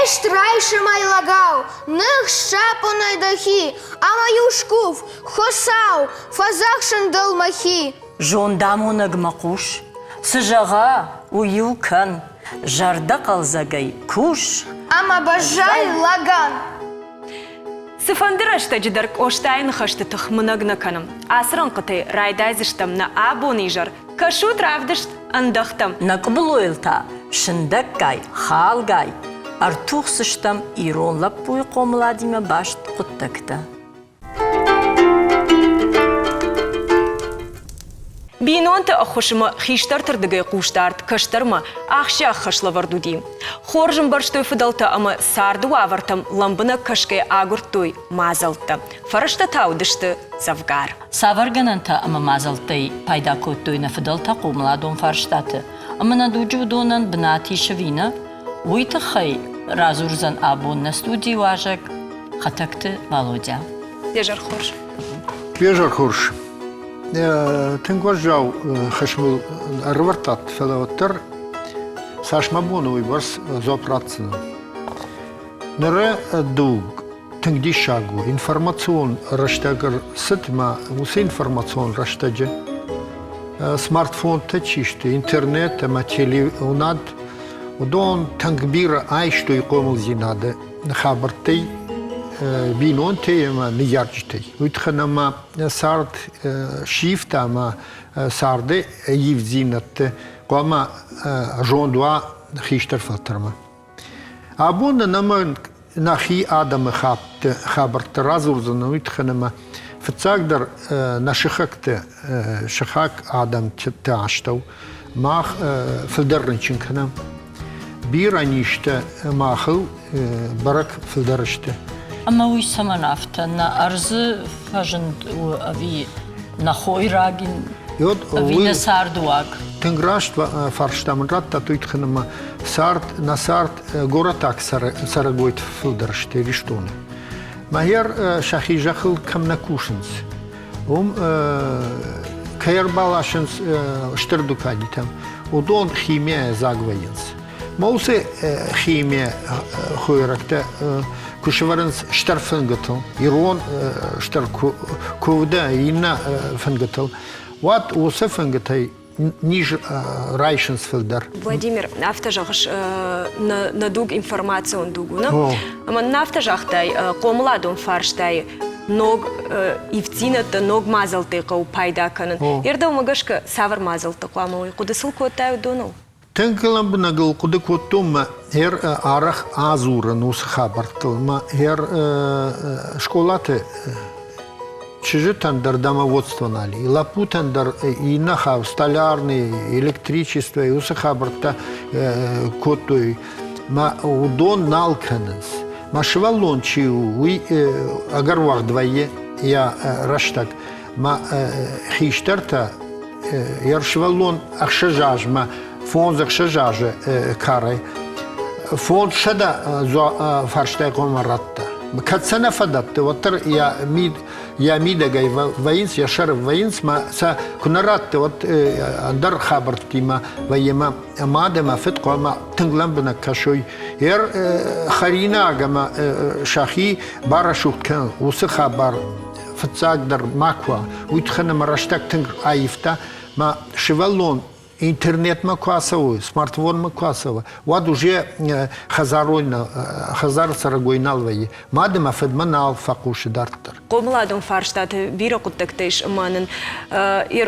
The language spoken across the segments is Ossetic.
Фест райсомӕй лӕгау, ныхсапонӕй дӕхи, ӕмӕ-иу скув, Хуыцау, фӕдзӕхсын дыл мӕхи. Зондамонӕгмӕ хъус, цы зӕгъа, уый-иу кӕн, зӕрдӕхъӕлдзӕгӕй кус. Ӕмӕ баззай лӕгӕн. Цыфӕнды рӕстӕджы дӕр Къостайы ныхӕсты тых мынӕг нӕ кӕны. Ацы рӕнхъытӕй райдайдзыстӕм нӕ абоны изӕр. Кӕсут равдыст ӕндӕхтӕм. Нӕ къуыбылойыл та сындӕггай, халгай ӕртухдзыстӕм ирон лӕппуйы хъомыладимӕ баст хъуыддӕгтӕ. Бинонты ӕххуысмӕ хистӕрты рдыгӕй хъусдард кӕстӕрмӕ ахсджиаг хӕслӕвӕрд уыди. Хорз ӕмбӕрстой фыдӕлтӕ ӕмӕ царды уавӕртӕм лӕмбынӕг кӕсгӕйӕ агуырдтой мадзӕлттӕ. Фӕрӕзтӕ та уыдысты дзӕвгар. Цавӕр гӕнӕнтӕ ӕмӕ мадзӕлттӕй пайда кодтой нӕ фыдӕлтӕ хъомыладон фарстаты ӕмӕ нӕ дуджы уыдонӕн бынат ис ӕви нӕ, уый тыххӕй радзурдзӕн абон нӕ студийы уазӕг Хӕтӕгты Валодя. Бежар хорз. Бежар хорз. Тынг уӕззау хӕс мыл ӕрӕвӕрдтат, фӕлӕ уӕддӕр цас мӕ бон у, уыйбӕрц дзуапп ратдзынӕн. Ныры дуг тынг диссаг у. Информацион рӕстӕг ӕрцыд ӕмӕ уыцы информацион рӕстӕджы смартфонтӕ чи сты, интернет ӕмӕ телеуынад, уыдон тынг бирӕ айстой хъомылдзинады хабӕрттӕй бинонтӕй ӕмӕ ныййарджытӕй. Уый тыххӕн ӕмӕ цард сивта ӕмӕ царды ивддзинӕдты хъуамӕ зонд уа хистӕр фӕлтӕрмӕ. Абон нын ӕнӕмӕнг нӕхи адӕмы хабӕрттӕ радзурдзынӕн уый тыххӕн ӕмӕ фыццагдӕр нӕ сыхӕгты, сыхаг адӕмты астӕу мах фылдӕр рынчын кӕнӕм. Бирӕ низтӕ махыл бӕрӕг фылдӕр сты. Ӕмӕ уый цӕмӕн афтӕ? Нӕ ӕрдзы фӕзынд у ӕви нӕ хойраг ӕви нӕ цардыуаг? Тынг раст фарста мын радтат уый тыххӕй ӕмӕ цард, нӕ цард горӕтаг цӕрӕгойты фылдӕр сты Ирыстоны. Мӕгӕр сӕхи зӕххыл кӕм нӕ кусынц, уым кӕй ӕрбаласынц стыр дуканитӕм, уыдон химийӕ дзаг вӕййынц. Ма уыцы химийӕ хойрӕгтӕ куы сӕвӕрынц стыр фынгытыл, ирон стыр куывды иннӕ фынгытыл, уӕд уыцы фынгытӕй низ райсынц фылдӕр. Владимир, афтӕ зӕгъыс, нӕ дуг информацион дуг у, нӕ? Ӕмӕ нын афтӕ загътай, хъомыладон фарстайы ног ивддзинӕдтӕ, ног мадзӕлттӕй хъӕуы пайда кӕнын. Йе рдӕумӕ гӕсгӕ цавӕр мадзӕлттӕ хъуамӕ уой? Хъуыды сыл кодтай уыдоныл? Тынг лӕмбынӕгыл хъуыды кодтон мӕ ӕр арӕх адзурын уыцы хабӕрттыл. Мӕ ӕр скъолаты чызджытӕн дӕр домоводство нал и, лӕппутӕн дӕр иннӕ хау столярный, электричество, уыцы хабӕрттӕ кодтой. Мӕ уыдон нал кӕнынц. Мӕ сывӕллон чи у, уый ӕгӕр уӕгъд вӕййы йӕ рӕстӕг. Мӕ хистӕртӕ йӕ сывӕллон ӕхсӕз азмӕ, фондз-ӕхсӕз азы карӕй 500 фарстайы хъуамӕ радта. Кӕд сӕ нӕ фӕдӕтты, уӕддӕр йӕ мид йӕ мидӕгӕй вӕййынц, йӕ сӕры вӕййынц, мӕ сӕ куы нӕ радты, уӕд ӕндӕр хабӕрттимӕ вӕййы мӕ мад ӕмӕ фыд хъуамӕ тынг лӕмбынӕг кӕсой. Йӕ хӕринаг ӕмӕ сӕхи барӕсугъд кӕнын, уыцы хабар фыццагдӕр ма куы уа, уый тыххӕн ӕмӕ рӕстӕг тынг аивта. Мӕ сывӕллон интернетмӕ куы ацӕуы, смартфонмӕ куы ацӕуы, уӕд уже хӕдзарон, хӕдзары цӕрӕгой нал вӕййы. Мад ӕмӕ фыдмӕ нал фӕхъусы дарддӕр. Хъомыладон фарстаты бирӕ хъуыддӕгтӕ ис ӕмӕ нын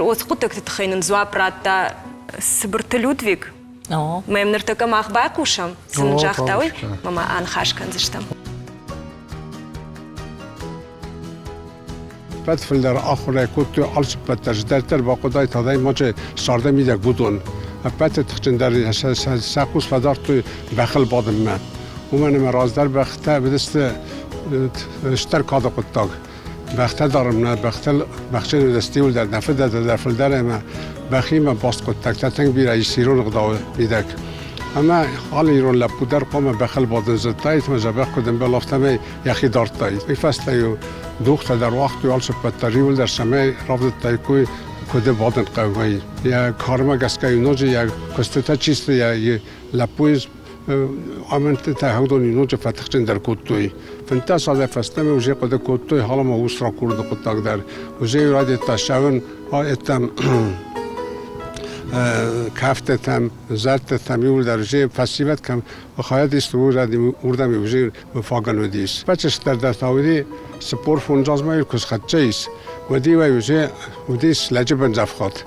уыцы хъуыддӕгты тыххӕй нын дзуапп радта Цыбырты Людвиг. Мӕм ныртӕккӕ мах байхъусӕм, цы нын загъта уый, ӕмӕ ма аныхас кӕндзыстӕм. Ӕппӕт фылдӕр ахуырӕй кодтой алцыппӕт дӕр, дарддӕр бахъуыдаид адӕймаджы царды мидӕг уыдон. Ӕппӕты тыхджындӕр сӕ хъус фӕдардтой бӕхыл бадынмӕ. Уымӕн ӕмӕ раздӕр бӕхтӕ уыдысты стыр кады хъуыддаг. Бӕхтӕ дарынмӕ бӕхтыл бӕхджын уыдысты иуылдӕр нӕ фыдӕлтӕ дӕр фылдӕр ӕмӕ бӕхимӕ баст хъуыддӕгтӕ тынг бирӕ ис ирон ӕгъдауы мидӕг. Ӕмӕ алы ирон лӕппу дӕр хъуамӕ бӕхыл бадын зыдтаид ӕмӕ дзӕбӕх куыд ӕмбӕлы, афтӕмӕй йӕхи дардтаид. Уый фӕстӕ-иу дугътӕ дӕр уагътой алцыппӕт дӕр иуылдӕр, цӕмӕй рӕвдыдтаиккой куыды бадын хъӕуы. Йӕ кармӕ гӕсгӕ-иу ноджы йӕ куыстытӕ чи сты, йӕ лӕппуйы Амындтытӕ уыдон ноджы фӕтыхджындӕр кодтой. 15 азӕй фӕстӕмӕ уже хъуыды кодтой халама ус ракурыны хъуыддаг дӕр. Уже райдыдта ссӕуын еттӕм кӕфтытӕм, зӕдтытӕм иуылдӕр уже фӕсивӕд кӕм хайад исты уырдӕм уже фагӕн уыдис. Фӕчыстдӕр дӕр та уыди 45 азмӕ куы схӕццӕ ис, уӕд-иу уже уыдис лӕджы бындзӕфхад.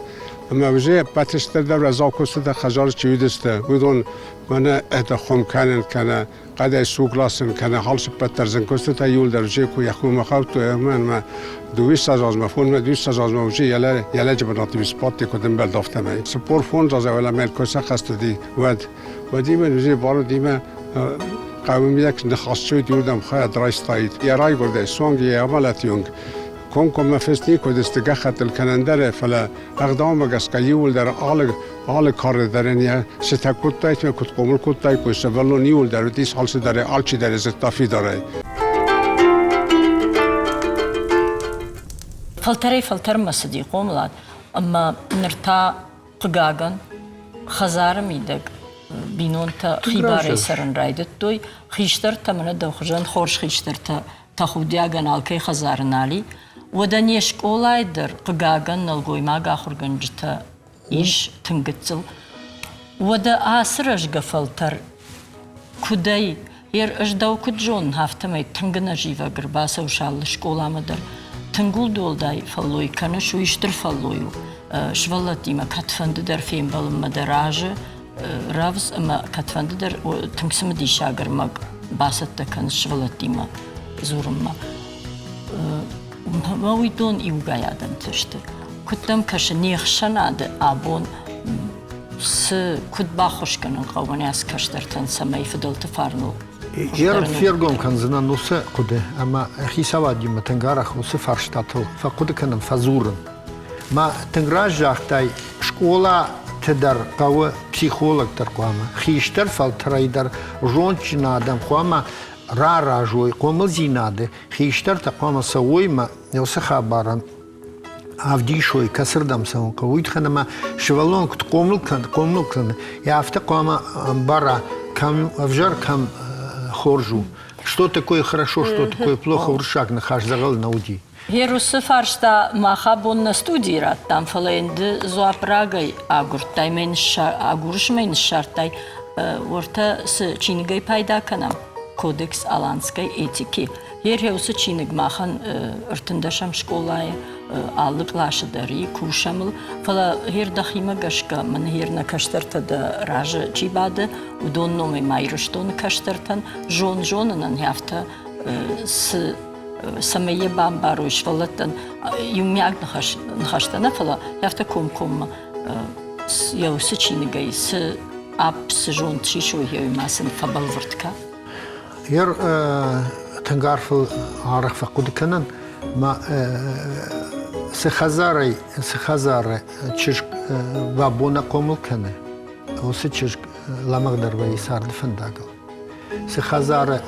Ӕмӕ уже ӕппӕт стырдӕр уӕззау куыстытӕ хӕдзары чи уыдысты, уыдон мӕнӕ это хуым кӕнын кӕнӕ хъӕдӕй суг ласын кӕнӕ алцыппӕт дӕр зын куыстытӕ иуылдӕр уже куы йӕхиумӕ хаудтой ӕмӕ ӕмӕ дыууиссӕдз азмӕ, фондзмӕ дыууиссӕдз азмӕ уже йӕ лӕджы бынаты сбадти, куыд ӕмбӕлд, афтӕмӕй. 45 азы уӕлӕмӕ куы сӕххӕст уыди, уӕд уӕдимӕ уже барудимӕ хъӕуы мидӕг ныхасчы уырдӕм хайад райстаид. Йӕ райгуырдӕй суанг йӕ амӕлӕты онг Комкоммӕ фыст никуы уыдысты гӕххӕттыл кӕнӕ ӕндӕры, фӕлӕ ӕгъдаумӕ гӕсгӕ иууылдӕр алы алы кары дӕр ын йӕ цытӕ кодтаид ӕмӕ куыд хъомыл кодтаиккой, сывӕллон иууылдӕр уыдис алцыдӕр, алчидӕр зыдта фидарӕй. Фӕлтӕрӕй-фӕлтӕрмӕ цыди хъомылад, ӕмӕ ныр та, хъыгагӕн, хӕдзары мидӕг бинонтӕ хибарӕй цӕрын райдыдтой. Хистӕртӕ мӕнӕ дӕу хуызӕн хорз хистӕртӕ тӕхудиагӕн алкӕй хӕдзары нал и. Уӕдӕ не скъолайы дӕр, хъыгагӕн, нӕлгоймаг ахуыргӕнджытӕ ис тынг гыццыл. Уӕдӕ ацы рӕзгӕ фӕлтӕр куыдӕй, ӕз дӕу куыд зонын, афтӕмӕй тынг ӕнӕзивӕг ӕрбацӕуыс алы скъоламӕ дӕр. Тынг удуӕлдай фӕллой кӕныс, уый стыр фӕллой у. Сывӕллӕттимӕ кӕдфӕнды дӕр фембӕлынмӕ дӕ разы рӕвдз ӕмӕ кӕдфӕнды дӕр тынг цымыдисаг ӕрмӕг бацӕттӕ кӕн сывӕллӕттимӕ дзурынмӕ. Мӕ уыдон иугай адӕмтӕ сты. Куыд дӕм кӕсы, не хсӕнады абон цы куыд баххуыс кӕнын хъӕуы нӕ кӕстӕртӕн, цӕмӕй фыдӕлты фарныл Йе фергом кӕндзынӕн уыцы хъуыды ӕмӕ хицауадимӕ тынг арӕх уыцы фарстатыл фӕхъуыды кӕнын, фӕдзурын. Мӕ тынг раст загътай, скъолаты дӕр хъӕуы психолог дӕр хъуамӕ, хистӕр фӕлтӕрӕй дӕр зондджын адӕм хъуамӕ раразой хъомылдзинады, хистӕртӕ хъуамӕ цӕуой мӕ уыцы хабарӕн ӕвдисой, кӕцырдӕм цӕуын хъӕуы, уый тыххӕй ӕмӕ сывӕллон куыд хъомыл кӕны, хъомыл кӕны, йӕ афтӕ хъуамӕ ӕмбара, кӕм ӕвзӕр, кӕм хорз у. Что такое хорошо, что такое плохо, уырыссаг ныхас дзӕгъӕл нӕ уыди. Уыцы фарста мах абон нӕ студийы радтам, фӕлӕ йын ды дзуапп рагӕй агуырдтай, агурыс мӕ йын ссардтай. Уӕртӕ цы чиныгӕй пайда кӕнӕм, Кодекс аланской этики. Йе уыцы чиныг махӕн ӕртындӕсӕм скъолайы алы къласы дӕр и, кусӕм ыл. Фӕлӕ гъер дӕхимӕ гӕсгӕ мын гъер нӕ кӕстӕртӕ дӕ разы чи бады, уыдон номӕй ма Ирыстоны кӕстӕртӕн зон-зонынӕн афтӕ цы цӕмӕй йӕ бамбарой сывӕллӕттӕн иумиаг ныхӕстӕ нӕ, фӕлӕ афтӕ комкоммӕ йӕ уыцы чиныгӕй цы апп, цы зонд сисой, уый ма сын фӕбӕлвырд кӕ. Ер тынг арфыл арӕх фӕхъуыды кӕнын, ма цы хӕдзарӕй, цы хӕдзары чызг бабона хъомыл кӕны, уыцы чызг лӕмӕгъдӕр вӕййы царды фӕндагыл. Цы хӕдзары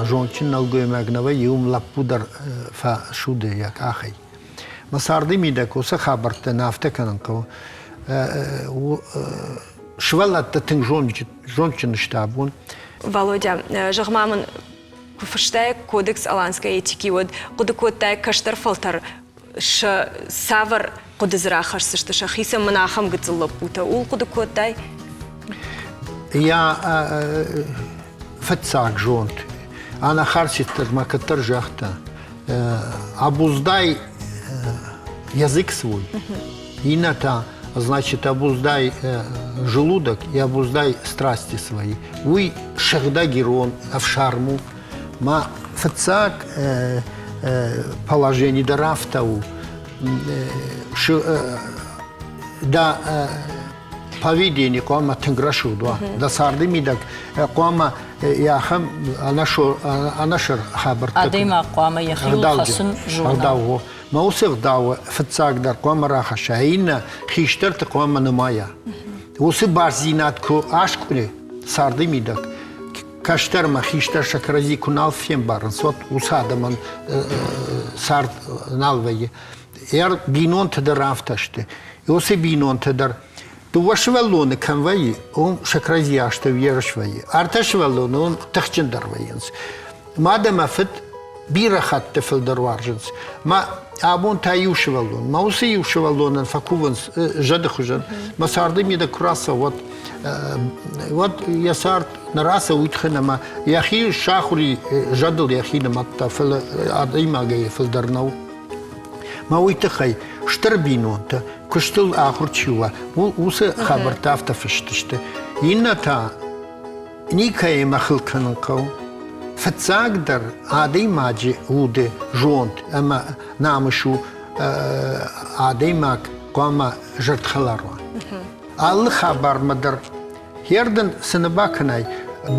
зондджын нӕлгоймаг нӕ вӕййы, уым лӕппу дӕр фӕсуды йӕ къахӕй. Мӕ царды мидӕг уыцы хабӕрттӕ нӕ афтӕ кӕнын хъӕуы. Сывӕллӕттӕ тынг зондджын сты абон. Володя, зӕгъ-ма мын, куы фыстай Кодекс аланской этики, уӕд хъуыды кодтай кӕстӕр фӕлтӕр сӕ цавӕр хъуыды дзы рахӕсдзысты сӕхицӕн мын ахӕм гыццыл лӕппутӕ, ууыл хъуыды кодтай? Йӕ фыццаг зонд Анахарсис ма кӕддӕр загъта, обуздай язык свой, иннӕ та, значит, обуздай желудок и обуздай страсти свои. Уый сыгъдӕг ирон ӕфсарм у. Ма фыццаг положени дӕр афтӕ у. Дӕ поведение хъуамӕ тынг рӕсугъд уа. Дӕ царды мидӕг хъуамӕ ахӕм ӕнӕсӕр хабӕрттӕ. Адӕймаг хъуамӕ йӕхиуыл хӕцын зона. Ӕгъдау. Мӕ уыцы ӕгъдауы фыццагдӕр хъуамӕ рахӕсса, иннӕ хистӕрты хъуамӕ нымайа. Уыцы бардзинад куы аскъуыны царды мидӕг, кӕстӕрмӕ хистӕр сӕ кӕрӕдзи куы нал фембарынц, уӕд уыцы адӕмӕн цард нал вӕййы. Бинонтӕ дӕр афтӕ сты. Уыцы бинонтӕ дӕр. Дыууӕ сывӕллоны кӕм вӕййы, уым сӕ кӕрӕдзийы астӕу ерыс вӕййы. Ӕртӕ сывӕллоны уым тыхджындӕр вӕййынц. Мад ӕмӕ фыд бирӕ хатты фылдӕр уарзынц. Мӕ абон та иу сывӕллон. Мӕ уыцы иу сывӕллонӕн фӕкувынц зӕды хуызӕн. Мӕ царды мидӕг куы рацӕуы, уӕд, уӕд йӕ цард нӕ рацӕуы уый тыххӕй ӕмӕ йӕхи сахуыр и, зӕдыл йӕхи нымадта, фӕлӕ адӕймагӕй фылдӕр нӕу. Мӕ уый тыххӕй стыр бинонтӕ, куыстыл ахуыр чи уа, уыцы хабӕрттӕ афтӕ фыст сты. Иннӕ та никӕимӕ хыл кӕнын хъӕуы. Фыццагдӕр адӕймаджы уды зонд ӕмӕ намыс у адӕймаг хъуамӕ зӕрдхӕлар уа. Алы хабармӕ дӕр хӕрдын цы нӕ бакӕнай,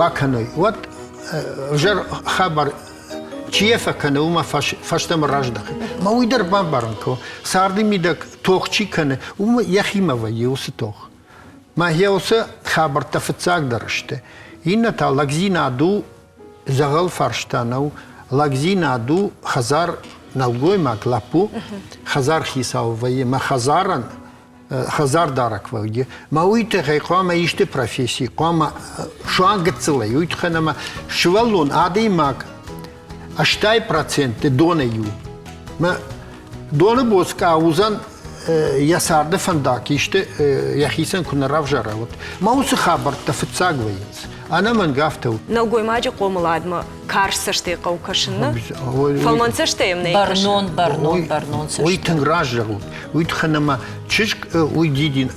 бакӕной, уӕд ӕвзӕр хабар чи йӕ фӕкӕны, уымӕ фӕстӕмӕ раздӕхы. Мӕ уый дӕр бамбарын кӕны, царды мидӕг тох чи кӕны, уымӕ йӕхимӕ вӕййы уыцы тох. Мӕ йӕ уыцы хабӕрттӕ фыццагдӕр сты. Иннӕ та лӕгдзинад у, дзӕгъӕл фарста нӕу, лӕгдзинад у хӕдзар нӕлгоймаг лӕппу, хӕдзар хицау вӕййы, мӕ хӕдзарӕн хӕдзардарӕг вӕййы. Мӕ уый тыххӕй хъуамӕ исты професси, хъуамӕ суанг гыццылӕй, уый тыххӕй ӕмӕ сывӕллон адӕймаг 80% донӕй у. Мӕ доны боцкъа уыдзӕн йӕ царды фӕндаг исты йӕхицӕн куы нӕ равзара, уӕд. Мӕ уыцы хабӕрттӕ фыццаг вӕййынц. Ӕнӕмӕнг афтӕ у. Нӕлгоймаджы хъомыладмӕ карз цӕстӕй хъӕуы кӕсын, нӕ? Фӕлмӕн цӕстӕй йӕм нӕй кӕсын. Бӕрнон, бӕрнон, бӕрнон цӕстӕй. Уый тынг раст зӕгъут. Уый тыххӕй ӕмӕ чызг, уый дидин,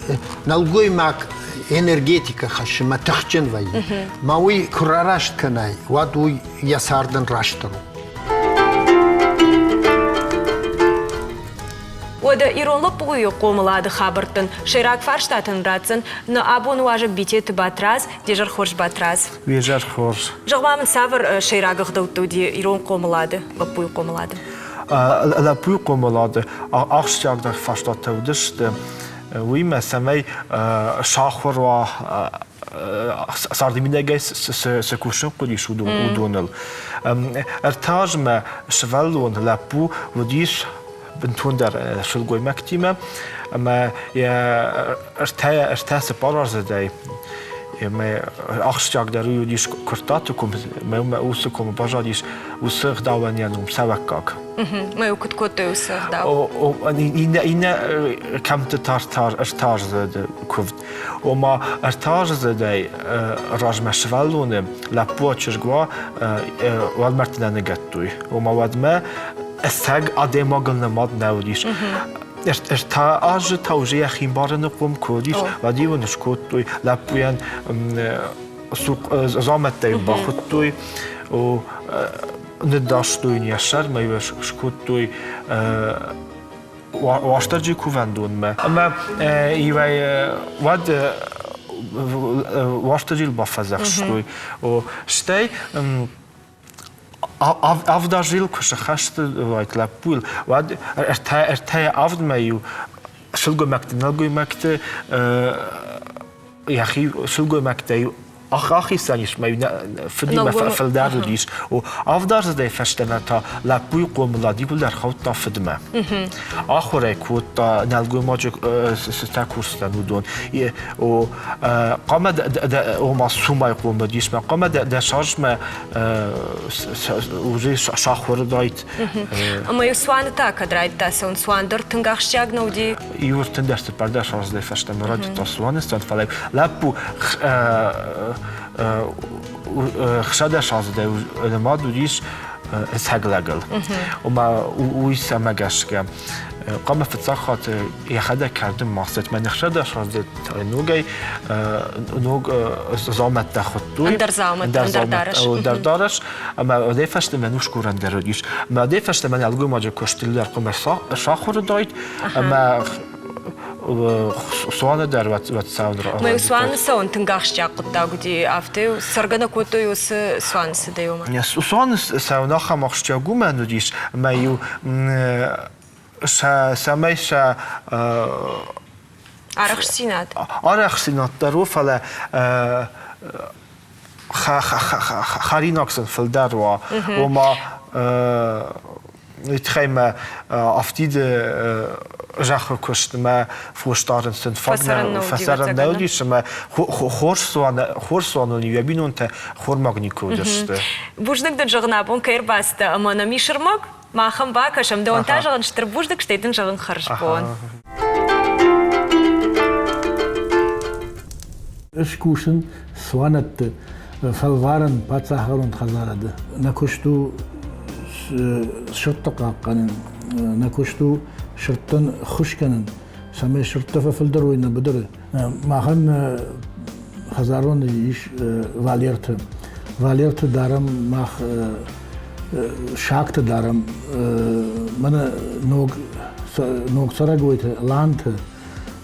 нӕлгоймаг энергетикӕ хӕссы мӕ тыхджын вӕййы. Мӕ уый куы рараст кӕнай, уӕд уый йӕ цардӕн растдӕр у. Уӕдӕ ирон лӕппуйы хъомылады хабӕрттӕн сӕйраг фарстатӕн ратдзӕн нӕ абоны уазӕг Битеты Батрадз, Де зӕр хорз, Батрадз. Уе зӕр хорз. Зӕгъ-ма мын, цавӕр сӕйраг ӕгъдӕуттӕ уыди ирон хъомылады, лӕппуйы хъомылады? Лӕппуйы хъомылады ахсджиагдӕр фарстатӕ уыдысты уыимӕ, цӕмӕй сахуыр уа царды мидӕгӕй цы кусын хъуыдис, уыдоныл. Ӕртӕ азмӕ сывӕллон лӕппу уыдис бынтондӕр сылгоймӕгтимӕ ӕмӕ йӕ ӕртӕ цыппараздзыдӕй ӕмӕ ахсджиагдӕр уый уыдис Куырттаты ком, ӕмӕ уыцы комы баззадис уыцы ӕгъдауӕн йӕ ном цӕвӕггаг. Мӕ куыд кодтой уыцы ӕгъдау? Иннӕ кӕмтты ӕртӕаздзыды куывд. Ома ӕртӕаздзыдӕй размӕ сывӕллоны лӕппу чызг уа, уӕлмӕрдты нӕ ныгӕдтой. Ома уӕдмӕ ӕцӕг адӕймагыл нымад нӕ уыдис. Ӕртӕ азы та уже йӕхи мбарыны хъом куы уыдис, уӕд-иу ын скодтой лӕппуйӕн дзаумӕттӕ-иу бахуыдтой, ныддастой йын йӕ сӕрмӕ-иу скодтой Уастырджи кувӕндонмӕ. Ӕмӕ иуӕй уӕд Уастырджийыл бафӕдзӕхстой. Стӕй авдазыл куы сыхӕст уайт лӕппуйыл, уӕд ӕртӕйӕ авдмӕ-иу сылгоймӕгты, нӕлгоймӕгты йӕхи сылгоймӕгтӕй ахицӕн ис, мӕ фыдимӕ фылдӕр уыдис. Авдаздзыдӕй фӕстӕмӕ та лӕппуйы хъомылад иууылдӕр хаудта фыдмӕ. Ахуырӕй кодта нӕлгоймаджы цытӕ курсытӕн уыдон. Хъуамӕ ома цумай хъомыл ис, хъуамӕ дӕ сазмӕ уже сахуыр уыдаид. Ӕмӕ-иу цуаны та кӕд райдыдта цӕуын? Цуан дӕр тынг ахсджиаг нӕ уыди? Иу ӕртындӕс цыппӕрдӕс аздӕй фӕстӕмӕ райдыдта цуаны цӕуын, фӕлӕ лӕппу хсӕдӕс аздӕй нымад уыдис ӕцӕг лӕгыл. Ома уый цӕмӕ гӕсгӕ хъуамӕ фыццаг хатт йӕхӕдӕг кӕрдын ма цыд. Мӕ ныхсӕдӕс аздӕй ногӕй ног дзаумӕттӕ хуыдтой. Ӕндӕр дзаумӕттӕ, ӕндӕр дарӕс. Ӕндӕр дарӕс. Ӕмӕ уӕдӕй фӕстӕмӕ нускурӕн дӕр уыдис. Ӕмӕ уӕдӕй фӕстӕмӕ нӕлгоймаджы куыстыл дӕр хъуамӕ сахуыр уыдаид ӕмӕ цуаны дӕр уӕд цӕуын. Мӕ цуаны цӕуын тынг ахсджиаг хъуыддаг уыди. Афтӕ цӕргӕ нӕ кодтой уыцы цуаны цыдӕй уымӕ. Цуаны цӕуын ахӕм ахсджиаг уымӕн уыдис, ӕмӕ-иу цӕмӕй сӕ Арӕхстдзинад. Арӕхстдзинад дӕр у, фӕлӕ хӕринаг сын фылдӕр уа. Ома. Уый тыххӕй мӕ афтид зӕххы куыст мӕ фосдарын сын фӕцӕрӕн нӕ уыдис ӕмӕ хорз цуанон йӕ бинонтӕ хормаг никуы уыдысты. Бузныг дын зӕгъын абон кӕй ӕрбацыдтӕ ӕмӕ нӕм ис ӕрмӕг. Махӕн бакӕсӕм, дӕуӕн та зӕгъын стыр бузныг, стӕй дын зӕгъын хӕрзбон. Ӕз кусын цуанӕтты фӕлварӕн паддзахадон хӕдзарады. Нӕ куыст у сырдты хъахъхъӕнын, нӕ куыст у сырдтӕн ххуыс кӕнын, цӕмӕй сырдтӕ фӕфылдӕр уой нӕ быдыры. Махӕн хӕдзарон ис валерты. Валерты дарӕм мах сагты дарӕм мӕнӕ ног ног цӕрӕгойты, ланты.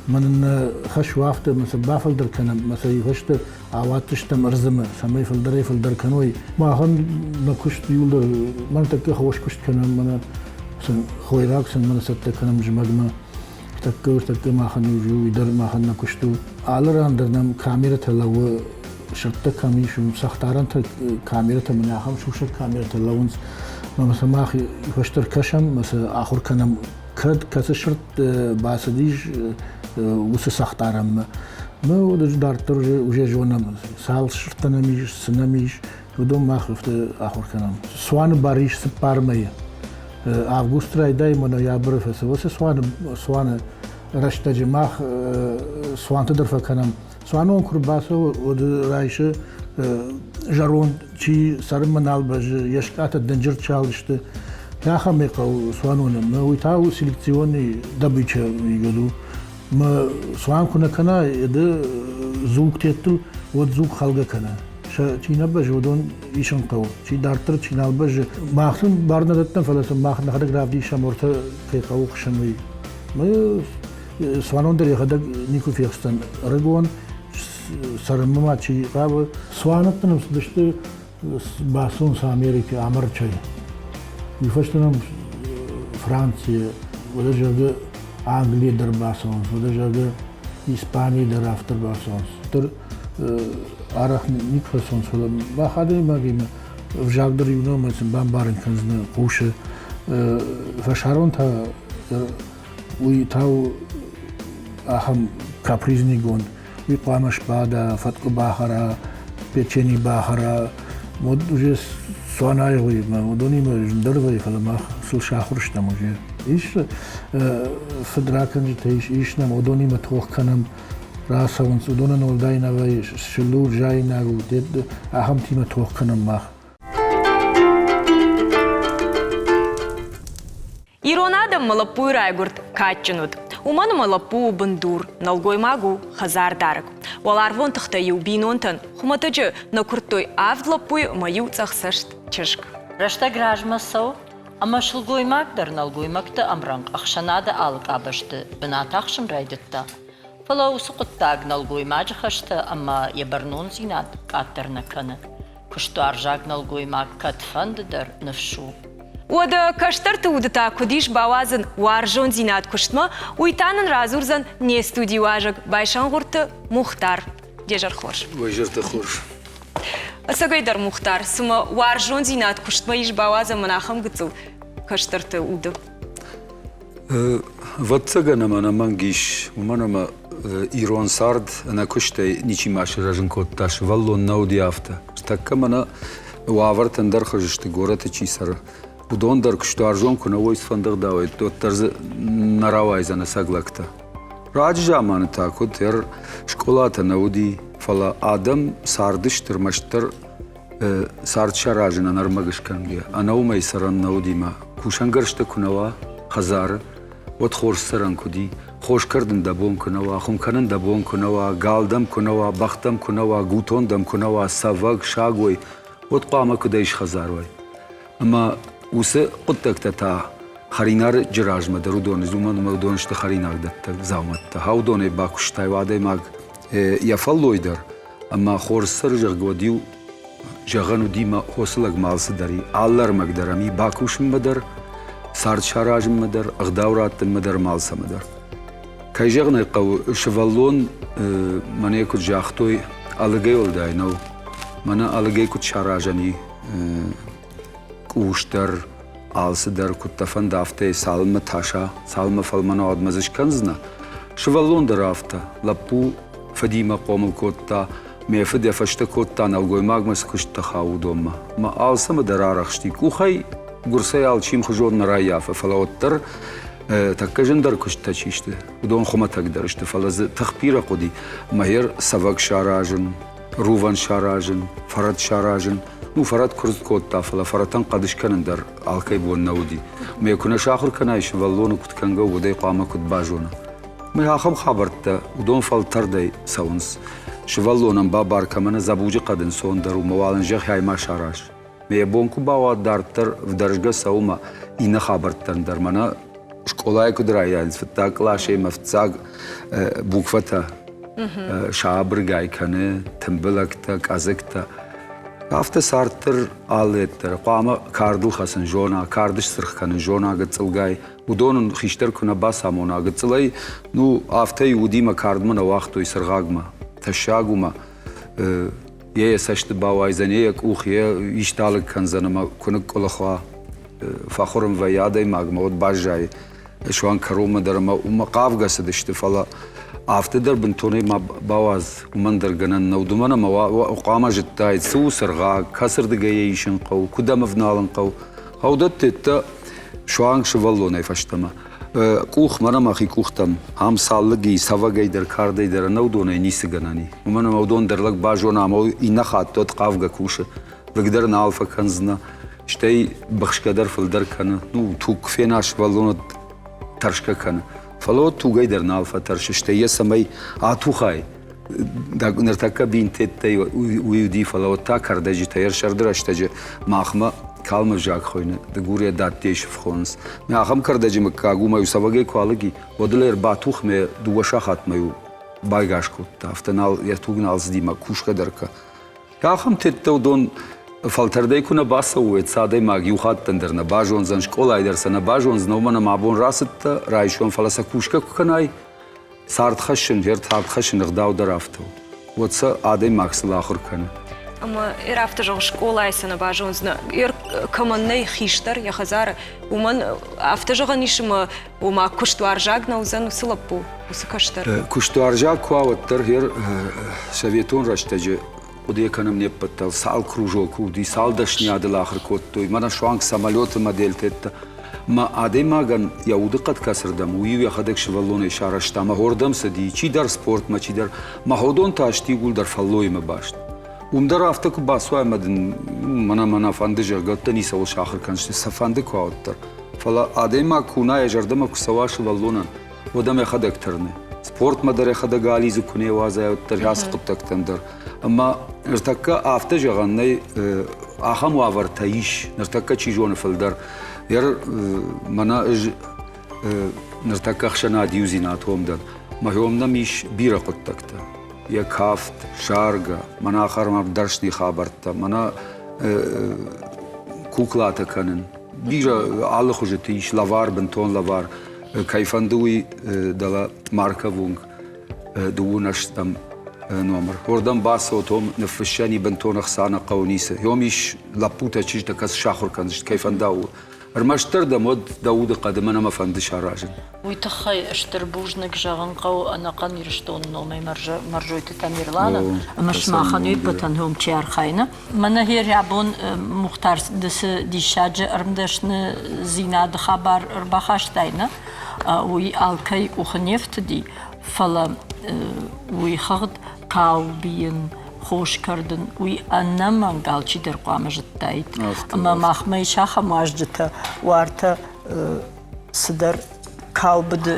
Мӕнӕн нӕ хӕс у афтӕ, ӕмӕ сӕ бафылдӕр кӕнӕм, ӕмӕ сӕ иухӕсты ауадздзыстӕм ӕрдзымӕ, цӕмӕй фылдӕрӕй-фылдӕр кӕной. Махӕн нӕ куыст иууылдӕр, мӕн тӕккӕ хорз куыст кӕнӕм, мӕнӕ сын хойраг сын мӕнӕ цӕттӕ кӕнӕм зымӕгмӕ. Тӕккӕ тӕккӕ махӕн уый дӕр махӕн нӕ куыст у. Алы ран дӕр нӕм камерӕтӕ лӕууы, сырдтӕ кӕм ис, уым цӕхдарӕнтӕ камерӕтӕ мӕнӕ ахӕм сусӕг камерӕтӕ лӕууынц. Ӕмӕ сӕ мах фӕстӕр кӕсӕм, ӕмӕ сӕ ахуыр кӕнӕм кӕд кӕцы сырд бацыдис уыцы цӕхдарӕнмӕ. Мы дарддӕр уже зонӕм, цал сырдтӕ нӕм ис, цы нӕм ис, уыдон мах афтӕ ахуыр кӕнӕм. Цуаны бар ис цыппар мӕйы. Август райдайы ӕмӕ ноябры фӕцӕуы. Уыцы цуаны, цуаны рӕстӕджы мах цуанты дӕр фӕкӕнӕм. Цуанон куы рбацӕуы, уӕд райсы зӕронд, чи цӕрынмӕ нал бӕззы, йе скъӕтӕ дынджыр чал сты. Ахӕмӕй хъӕуы цуаноны. Мӕ уый та у селекционный добыча у. Мӕ цуан куы нӕ кӕна, ды дзуг теттыл, уӕд дзуг хӕлгӕ кӕны. Сӕ чи нӕ бӕззы, уыдон исын хъӕуы. Чи дарддӕр, чи нал бӕззы. Мах сын бар нӕ дӕттӕм, фӕлӕ сын мах нӕхӕдӕг равдисӕм, ортӕ кӕй хъӕуы хсын, уый. Мы цуанон дӕр йӕхӕдӕг никуы фехсдзӕн ӕрыгон, цӕрынмӕ ма чи хъавы. Цуанӕттӕ нӕм цыдысты бацӕуынц Америкӕ, Амырчӕй. Уый фӕстӕ нӕм Францийы, уӕдӕ зӕгъы Английы дӕр бацӕуынц, уӕдӕ зӕгъы Испанийы дӕр афтӕ бацӕуынц. Дӕр арӕх никуы фӕцӕуынц, фӕлӕ мах адӕймагимӕ ӕвзаг дӕр иу нӕу, ӕмӕ сын бамбарын кӕндзынӕ хъусы. Фӕсарон та уый та у ахӕм капризныйгонд. Уый хъуамӕ сбада, фӕткъуы бахӕра, печени бахӕра. Вот уже цуанайгъуимӕ, уыдонимӕ зындӕр вӕййы, фӕлӕ мах сыл сахуыр стӕм уже. Ис фыдракӕнджытӕ ис, ис нӕм, уыдонимӕ тох кӕнӕм, рацӕуынц, уыдонӕн уӕлдай нӕ вӕййы, сылу, заинаг у, ахӕмтимӕ тох кӕнӕм мах. Ирон адӕммӕ лӕппуйы райгуырд кадджын уыд. Уымӕн ӕмӕ лӕппу у бындур, нӕлгоймаг у хӕдзардарӕг. Уӕларвон тыхтӕ-иу бинонтӕн хуымӕтӕджы нӕ куырдтой авд лӕппуйы ӕмӕ иу цъӕхцӕст чызг. Рӕстӕг размӕ цӕуы, ӕмӕ сылгоймаг дӕр нӕлгоймӕгты ӕмрӕнхъ ӕхсӕнады алы къабӕзты бынат ахсын райдыдта. Фӕлӕ уыцы хъуыддаг нӕлгоймаджы хӕстӕ ӕмӕ йӕ бӕрнондзинад къаддӕр нӕ кӕны. Куыстуарзаг нӕлгоймаг кӕдфӕнды дӕр ныфс у. Уӕдӕ кӕстӕрты уды та куыд ис бауадзын уарзондзинад куыстмӕ, уый та нын радзурдзӕн не студийы уазӕг Байсангъуырты Мухтар. Де зӕр хорз. Уӕ зӕрдӕ хорз. Ӕцӕгӕйдӕр Мухтар, цымӕ уарзондзинад куыстмӕ ис бауадзӕн мын ахӕм гыццыл кӕстӕрты уды? Ӕвӕццӕгӕн ӕмӕ ӕнӕмӕнг ис, уымӕн ӕмӕ ирон цард ӕнӕкуыстӕй ничи ма сырӕзын кодта, сывӕллон нӕ уыди афтӕ. Тӕккӕ мӕнӕ уавӕртӕ ӕндӕр хуызы сты, горӕты чи цӕры, уыдон дӕр куыстуарзон куы нӕ уой цыфӕнды ӕгъдауӕй, уӕддӕр дзы нӕ рауайдзӕн ӕцӕг лӕгтӕ. Раджы заманы та куыд скъолатӕ нӕ уыди, фӕлӕ адӕм цардысты ӕрмӕстдӕр цард саразынӕн ӕрмӕг скӕнгӕ, ӕнӕ уымӕй цӕрӕн нӕ уыди мӕ кусӕнгӕрзтӕ куы нӕ уа хӕдзары, уӕд хорз цӕрӕн куыд и, хос кӕрдын дӕ бон куы нӕ уа, хуым кӕнын дӕ бон куы нӕ уа, гал дӕм куы нӕ уа, бӕх дӕм куы нӕ уа, гутон дӕм куы нӕ уа, цӕвӕг, сагой, уӕд хъуамӕ куыдӕй схӕдзар уай. Ӕмӕ уыцы хъуыддӕгтӕ та хӕринаджы размӕ дӕр уыдон, уымӕн ӕмӕ уыдон сты хӕринагдӕттӕг дзаумӕттӕ. Уыдонӕй бакуыстай адӕймаг йӕ фӕллой дӕр, ӕмӕ хорз цӕры, зӕгъгӕ, уӕд-иу зӕгъӕн уыди мӕ хосы лӕгмӕ алцыдӕр и, алы ӕрмӕг дӕр ӕм и бакусынмӕ дӕр, цард саразынмӕ дӕр, ӕгъдау раттынмӕ дӕр ӕмӕ алцӕмӕ дӕр. Кӕй зӕгъын ӕй хъӕуы, сывӕллон, мӕнӕ куыд загътой, ӕлыгӕй уӕлдай нӕу. Мӕнӕ ӕлыгӕй куыд саразӕн и къус дӕр, Алцыдӕр куыд дӕ фӕнды, афтӕ цалынмӕ таса, цалынмӕ фӕлмӕн уӕдмӕ дзы скӕндзынӕ. Сывӕллон дӕр афтӕ. Лӕппу фыдимӕ хъомыл кодта, мӕ фыд йӕ фӕстӕ кодта нӕлгоймагмӕ цы куыстытӕ хауы, уыдонмӕ. Мӕ алцӕмӕ дӕр арӕхсти. Къухӕй гуырцӕй алчи мхуызон нӕ раййафы, фӕлӕ уӕддӕр тӕккӕ зындӕр куыстытӕ чи сты, уыдон хуымӕтӕгдӕр сты, фӕлӕ дзы тых бирӕ хъуыди. Мӕ цӕвӕг саразын, рувӕн саразын, фӕрӕт саразын. Ну, фӕрӕт куырд кодта, фӕлӕ фӕрӕтӕн хъӕд скӕнын дӕр алкӕй бон нӕ уыди. Мӕ куы нӕ сахуыр кӕнай сывӕллоны куыд кӕнгӕ, уӕд ӕй хъуамӕ куыд базона. Мӕ ахӕм хабӕрттӕ уыдон фӕлтӕрдӕй цӕуынц. Сывӕллонӕн бабар кӕмӕн дзӕбуджы хъӕд ӕнцондӕр у, мӕ уал ын зӕххӕй ма сараз. Мӕ бон куы бауа дарддӕр вдӕрзгӕ цӕуы мӕ иннӕ хабӕрттӕн дӕр. Мӕнӕ скъолайы куыд райдайынц, фыццаг къласӕй мӕ фыццаг буквӕтӕ сабыргай кӕны, тымбылӕгтӕ, къӕдзыгтӕ. Афтӕ цард дӕр алы дӕр хъуамӕ кардыл хӕцын зона, кард сцыргъ кӕнын зона гыццылгай. Уыдон ын хистӕр куы нӕ бацамона гыццылӕй, ну, афтӕ-иу уыди мӕ кардмӕ нӕ уагътой цыргъагмӕ. Тӕссаг у мӕ йе йӕ цӕсты бауайдзӕн, йе йӕ къух, йе исты алыг кӕндзӕн ӕмӕ куы ныкъкъуылых уа, фӕхуырын вӕййы адӕймагмӕ, уӕд баззайы суанг кӕронмӕ дӕр ӕмӕ уымӕ хъавгӕ цыдысты, фӕлӕ афтӕ дӕр бынтонӕй ма бауадз, уымӕн дӕр гӕнӕн нӕ уыд, уымӕн ӕмӕ хъуамӕ зыдтаид, цы у цыргъаг, кӕцырдыгӕй йӕ исын хъӕуы, куыд ӕм ӕвналын хъӕуы. Хъӕудӕттӕ суанг сывӕллонӕй фӕстӕмӕ. Къух мӕнӕ мӕхи къухтӕм, ам цаллыги, цӕвӕгӕй дӕр, кардӕй дӕр ӕнӕ уыдонӕй ницы гӕнӕн и. Уымӕн ӕмӕ уыдон дӕр лӕг базона ӕмӕ иннӕ хатт уӕд хъавгӕ кусы. Лыг дӕр нал фӕкӕндзынӕ, стӕй быхсгӕ дӕр фылдӕр кӕны. Ну, туг куы фена сывӕллон, уӕд тӕрсгӕ кӕны. Фӕлӕ уӕд тугӕй дӕр нал фӕтӕрсы, стӕй йӕ цӕмӕй атухай, ныртӕккӕ бинтеттӕй уый уыди, фӕлӕ уӕд та кӕрдӕджытӕ ӕрсӕрды рӕстӕджы махмӕ калмы взаг хуыйны, дыгурӕ даттей сыф хонынц. Мӕ ахӕм кӕрдӕджы мыггаг уымӕй цӕвӕгӕй куы алыги, уӕд ыл ӕрбатух мӕ дыууӕ сахатмӕ-иу байгас кодта, афтӕ нал, йӕ туг нал цыди мӕ кусгӕ дӕр кӕ. Ахӕм тедтӕ уыдон фӕлтӕрдӕй куы нӕ бацӕуой, уӕд сӕ адӕймаг иу хаттӕн дӕр нӕ базондзӕн, скъолайы дӕр сӕ нӕ базондзӕн, уымӕн ӕмӕ абон рацыдтӕ, райсом, фӕлӕ сӕ кусгӕ куы кӕнай, цард хӕссын, цард хӕссын ӕгъдау дӕр афтӕ у. Уӕд сӕ адӕймаг сыл ахуыр кӕны. Ӕмӕ ӕр афтӕ зӕгъ, скъолайы сӕ нӕ базондзынӕ. Ӕр кӕмӕн нӕй хистӕр йӕ хӕдзары, уымӕн афтӕ зӕгъӕн ис, ӕмӕ ома куыстуарзаг нӕ уыдзӕн уыцы лӕппу, уыцы кӕстӕр. Куыстуарзаг куы уа, уӕддӕр гъер советон рӕстӕджы хъуыды кӕнӕм не ппӕттӕл, цал кружок уыди, цал дӕсныйадыл ахуыр кодтой, мӕнӕ суанг самолеты модельтӕ. Мӕ адӕймагӕн йӕ удыхъӕд кӕцырдӕм, уый-иу йӕхӕдӕг сывӕллонӕй сарӕзта, мӕ хордӕм цыди, чидӕр спортмӕ, чидӕр. Мӕ ходон та сты иууылдӕр фӕллоимӕ баст. Уым дӕр афтӕ куы бацуай ӕмӕ дын мӕнӕ мӕнӕ фӕнды, зӕгъгӕ, уӕддӕр ницӕуыл сахуыр кӕндзысты, цы фӕнды куы уа, уӕддӕр. Фӕлӕ адӕймаг куы уына, йӕ зӕрдӕмӕ куы цӕуа сывӕллонӕн, уӕд ӕм йӕхӕдӕг тырны. Спортмӕ дӕр йӕхӕдӕг алидзы, куы нӕ уадза, уӕддӕр ацы хъуыддӕгтӕм дӕр. Ӕмӕ ныртӕккӕ афтӕ зӕгъӕн нӕй, ахӕм уавӕртӕ ис, ныртӕккӕ чи зоны фылдӕр. Ер мӕнӕ ӕз ныртӕккӕ ӕхсӕнад иудзинад хом дӕн. Мӕ хом нӕм ис бирӕ хъуыддӕгтӕ. Йӕ кафт, заргӕ, мӕнӕ ахӕм дӕсны хабӕрттӕ, мӕнӕ куклатӕ кӕнын. Бирӕ алы хуызыты ис лӕвар, бынтон лӕвар. Кӕй фӕнды, уый дӕлӕ Марков уынг дыууын ӕстӕм номыр. Уырдӕм бацӕут, уым ныффыссӕни бынтон ӕхца нӕ хъӕуы ницы. Уым ис лӕппутӕ, чызджытӕ, кӕцы сахуыр кӕндзысты, кӕй фӕнда, у. Ӕрмӕстдӕр дӕм уӕд дӕ удыхъӕды мӕн ӕмӕ фӕнды саразын. Уый тыххӕй стыр бузныг зӕгъын хъӕуы ӕнӕхъӕн Ирыстоны номӕй Мӕрзойты Тамерланӕн ӕмӕ сымахӕн уе ппӕтӕн уым чи архайы. Мӕнӕ гъер абон Мухтар ды цы диссаджы ӕрмдӕсныдзинады хабар ӕрбахастай, нӕ, уый алкӕй къухы не фтыди, фӕлӕ уый хыгъд кау бийын, хос кӕрдын, уый ӕнӕмӕнг алчидӕр хъуамӕ зыдтаид. Ӕмӕ махмӕ ис ахӕм уазджытӕ, уартӕ цыдӕр каубыды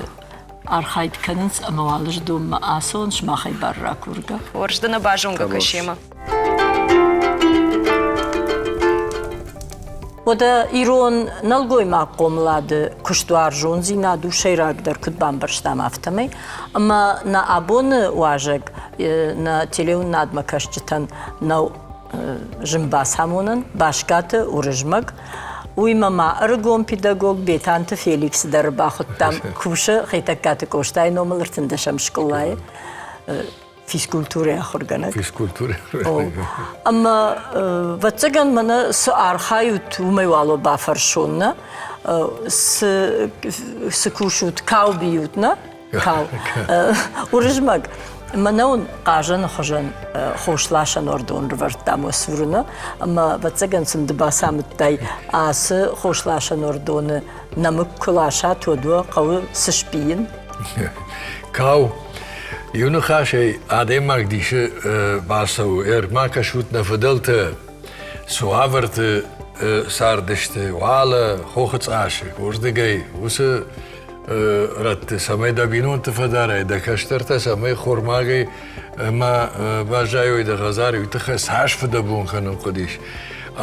архайд кӕнынц ӕмӕ уал ӕз донмӕ ацӕуын сымахӕй бар ракургӕ. Хорз дӕ нӕ базонгӕ кӕсемӕ. Уӕдӕ ирон нӕлгоймаг хъомылады куыстуарзондзинад у сӕйрагдӕр, куыд бамбӕрстам, афтӕмӕй. Ӕмӕ нӕ абоны уазӕг нӕ телеуынынадмӕ кӕсджытӕн нӕу зын бацамонӕн Баскаты Уырызмӕг. Уыимӕ ма ӕрыгон педагог Бетанты Феликсы дӕр бахуыдтам. Кусы Хетӕгкаты Къостайы номыл ӕртындӕсӕм скъолайы. физкультурӕйы ахуыргӕнӕг. Физкультурӕ. Ӕмӕ ӕвӕццӕгӕн мӕнӕ цы архайут, уымӕй уал бафӕрсон, нӕ? Цы, цы кусут, кау бийут, нӕ? Кау. Уырызмӕг, мӕнӕ уын хъазӕны хуызӕн хосласӕн уӕрдон рывӕрдтам уӕ цуры, нӕ? Ӕмӕ ӕвӕццӕгӕн сын ды бацамыдтай, ацы хосласӕн уӕрдоны нӕмыг куы ласат, уӕд уӕ хъӕуы цы сбийын? Кау. Иу ныхасӕй адӕймаг дисы бацӕуы. Ӕрма кӕсут нӕ фыдӕлтӕ цы уавӕрты цардысты, уӕлӕ хохы цъасы, уырдыгӕй уыцы рӕтты, цӕмӕй дӕ бинонты фӕдарай, дӕ кӕстӕртӕ цӕмӕй хормагӕй ма баззайой дӕ хӕдзары, уый тыххӕй цас фыдӕбон кӕнын хъуыдис.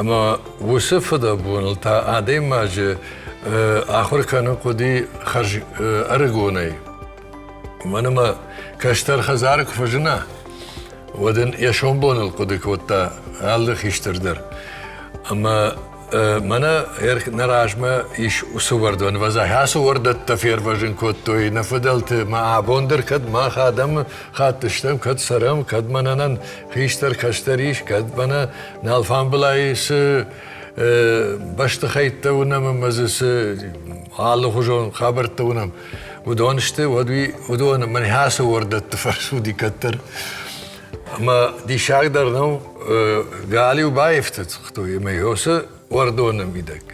Ӕмӕ уыцы фыдӕбоныл та адӕймаджы ахуыр кӕнын хъуыди хӕрз ӕрыгонӕй. Уымӕн ӕмӕ кӕстӕр хӕдзары куы фӕзына, уӕд ын йӕ сомбоныл хъуыды кодта алы хистӕр дӕр. Ӕмӕ мӕнӕ нӕ размӕ ис уыцы уӕрдон. Ӕвӕдза, ацы уӕрдӕттӕ фервӕзын кодтой нӕ фыдӕлты. Мӕ абон дӕр кӕд мах адӕмы хатт стӕм, кӕд цӕрӕм, кӕд мӕнӕн хистӕр кӕстӕр ис, кӕд мӕнӕ нӕ алфамбылайы цы бӕстыхӕйттӕ уынӕм ӕмӕ дзы цы алыхуызон хабӕрттӕ уынӕм, уыдон сты, уӕд уый уыдон мӕнӕ ацы уӕрдӕтты фӕрцы уыди кӕддӕр. Ӕмӕ диссаг дӕр нӕу, галиу баифтыгътой ӕмӕ уыцы уӕрдоны мидӕг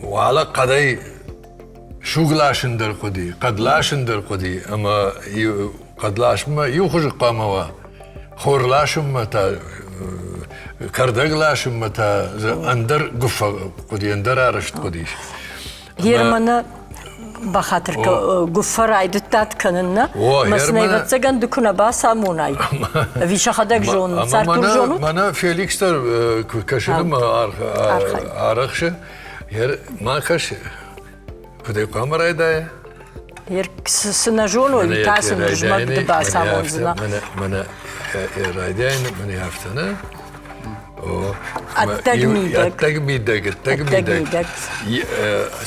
уӕлӕ хъӕдӕй суг ласын дӕр хъуыди, хъӕд ласын дӕр хъуыди, ӕмӕ хъӕд ласынмӕ иу хуызы хъуамӕ уа. Хор ласынмӕ та, кӕрдӕг ласынмӕ та ӕндӕр гуыффӕ хъуыди, ӕндӕр арӕзт хъуыдис. Германы бахатыр гуыффӕ райдыдтат кӕнын, нӕ? Мӕ сын ӕвӕццӕгӕн ды куы нӕ бацамонай. Ӕви сӕхӕдӕг зонынц? Артур зонут? Мӕнӕ Феликс дӕр куы кӕсыны арӕхсы, ма кӕс, куыдӕй хъуамӕ райдайа? Цы нӕ зоной, уый та сын змӕг ды бацамондзынӕ. Мӕнӕ райдайӕн мӕнӕ афтӕ нӕ? Ӕддӕг-мидӕг. Ӕддӕг-мидӕг, ӕддӕг-мидӕг.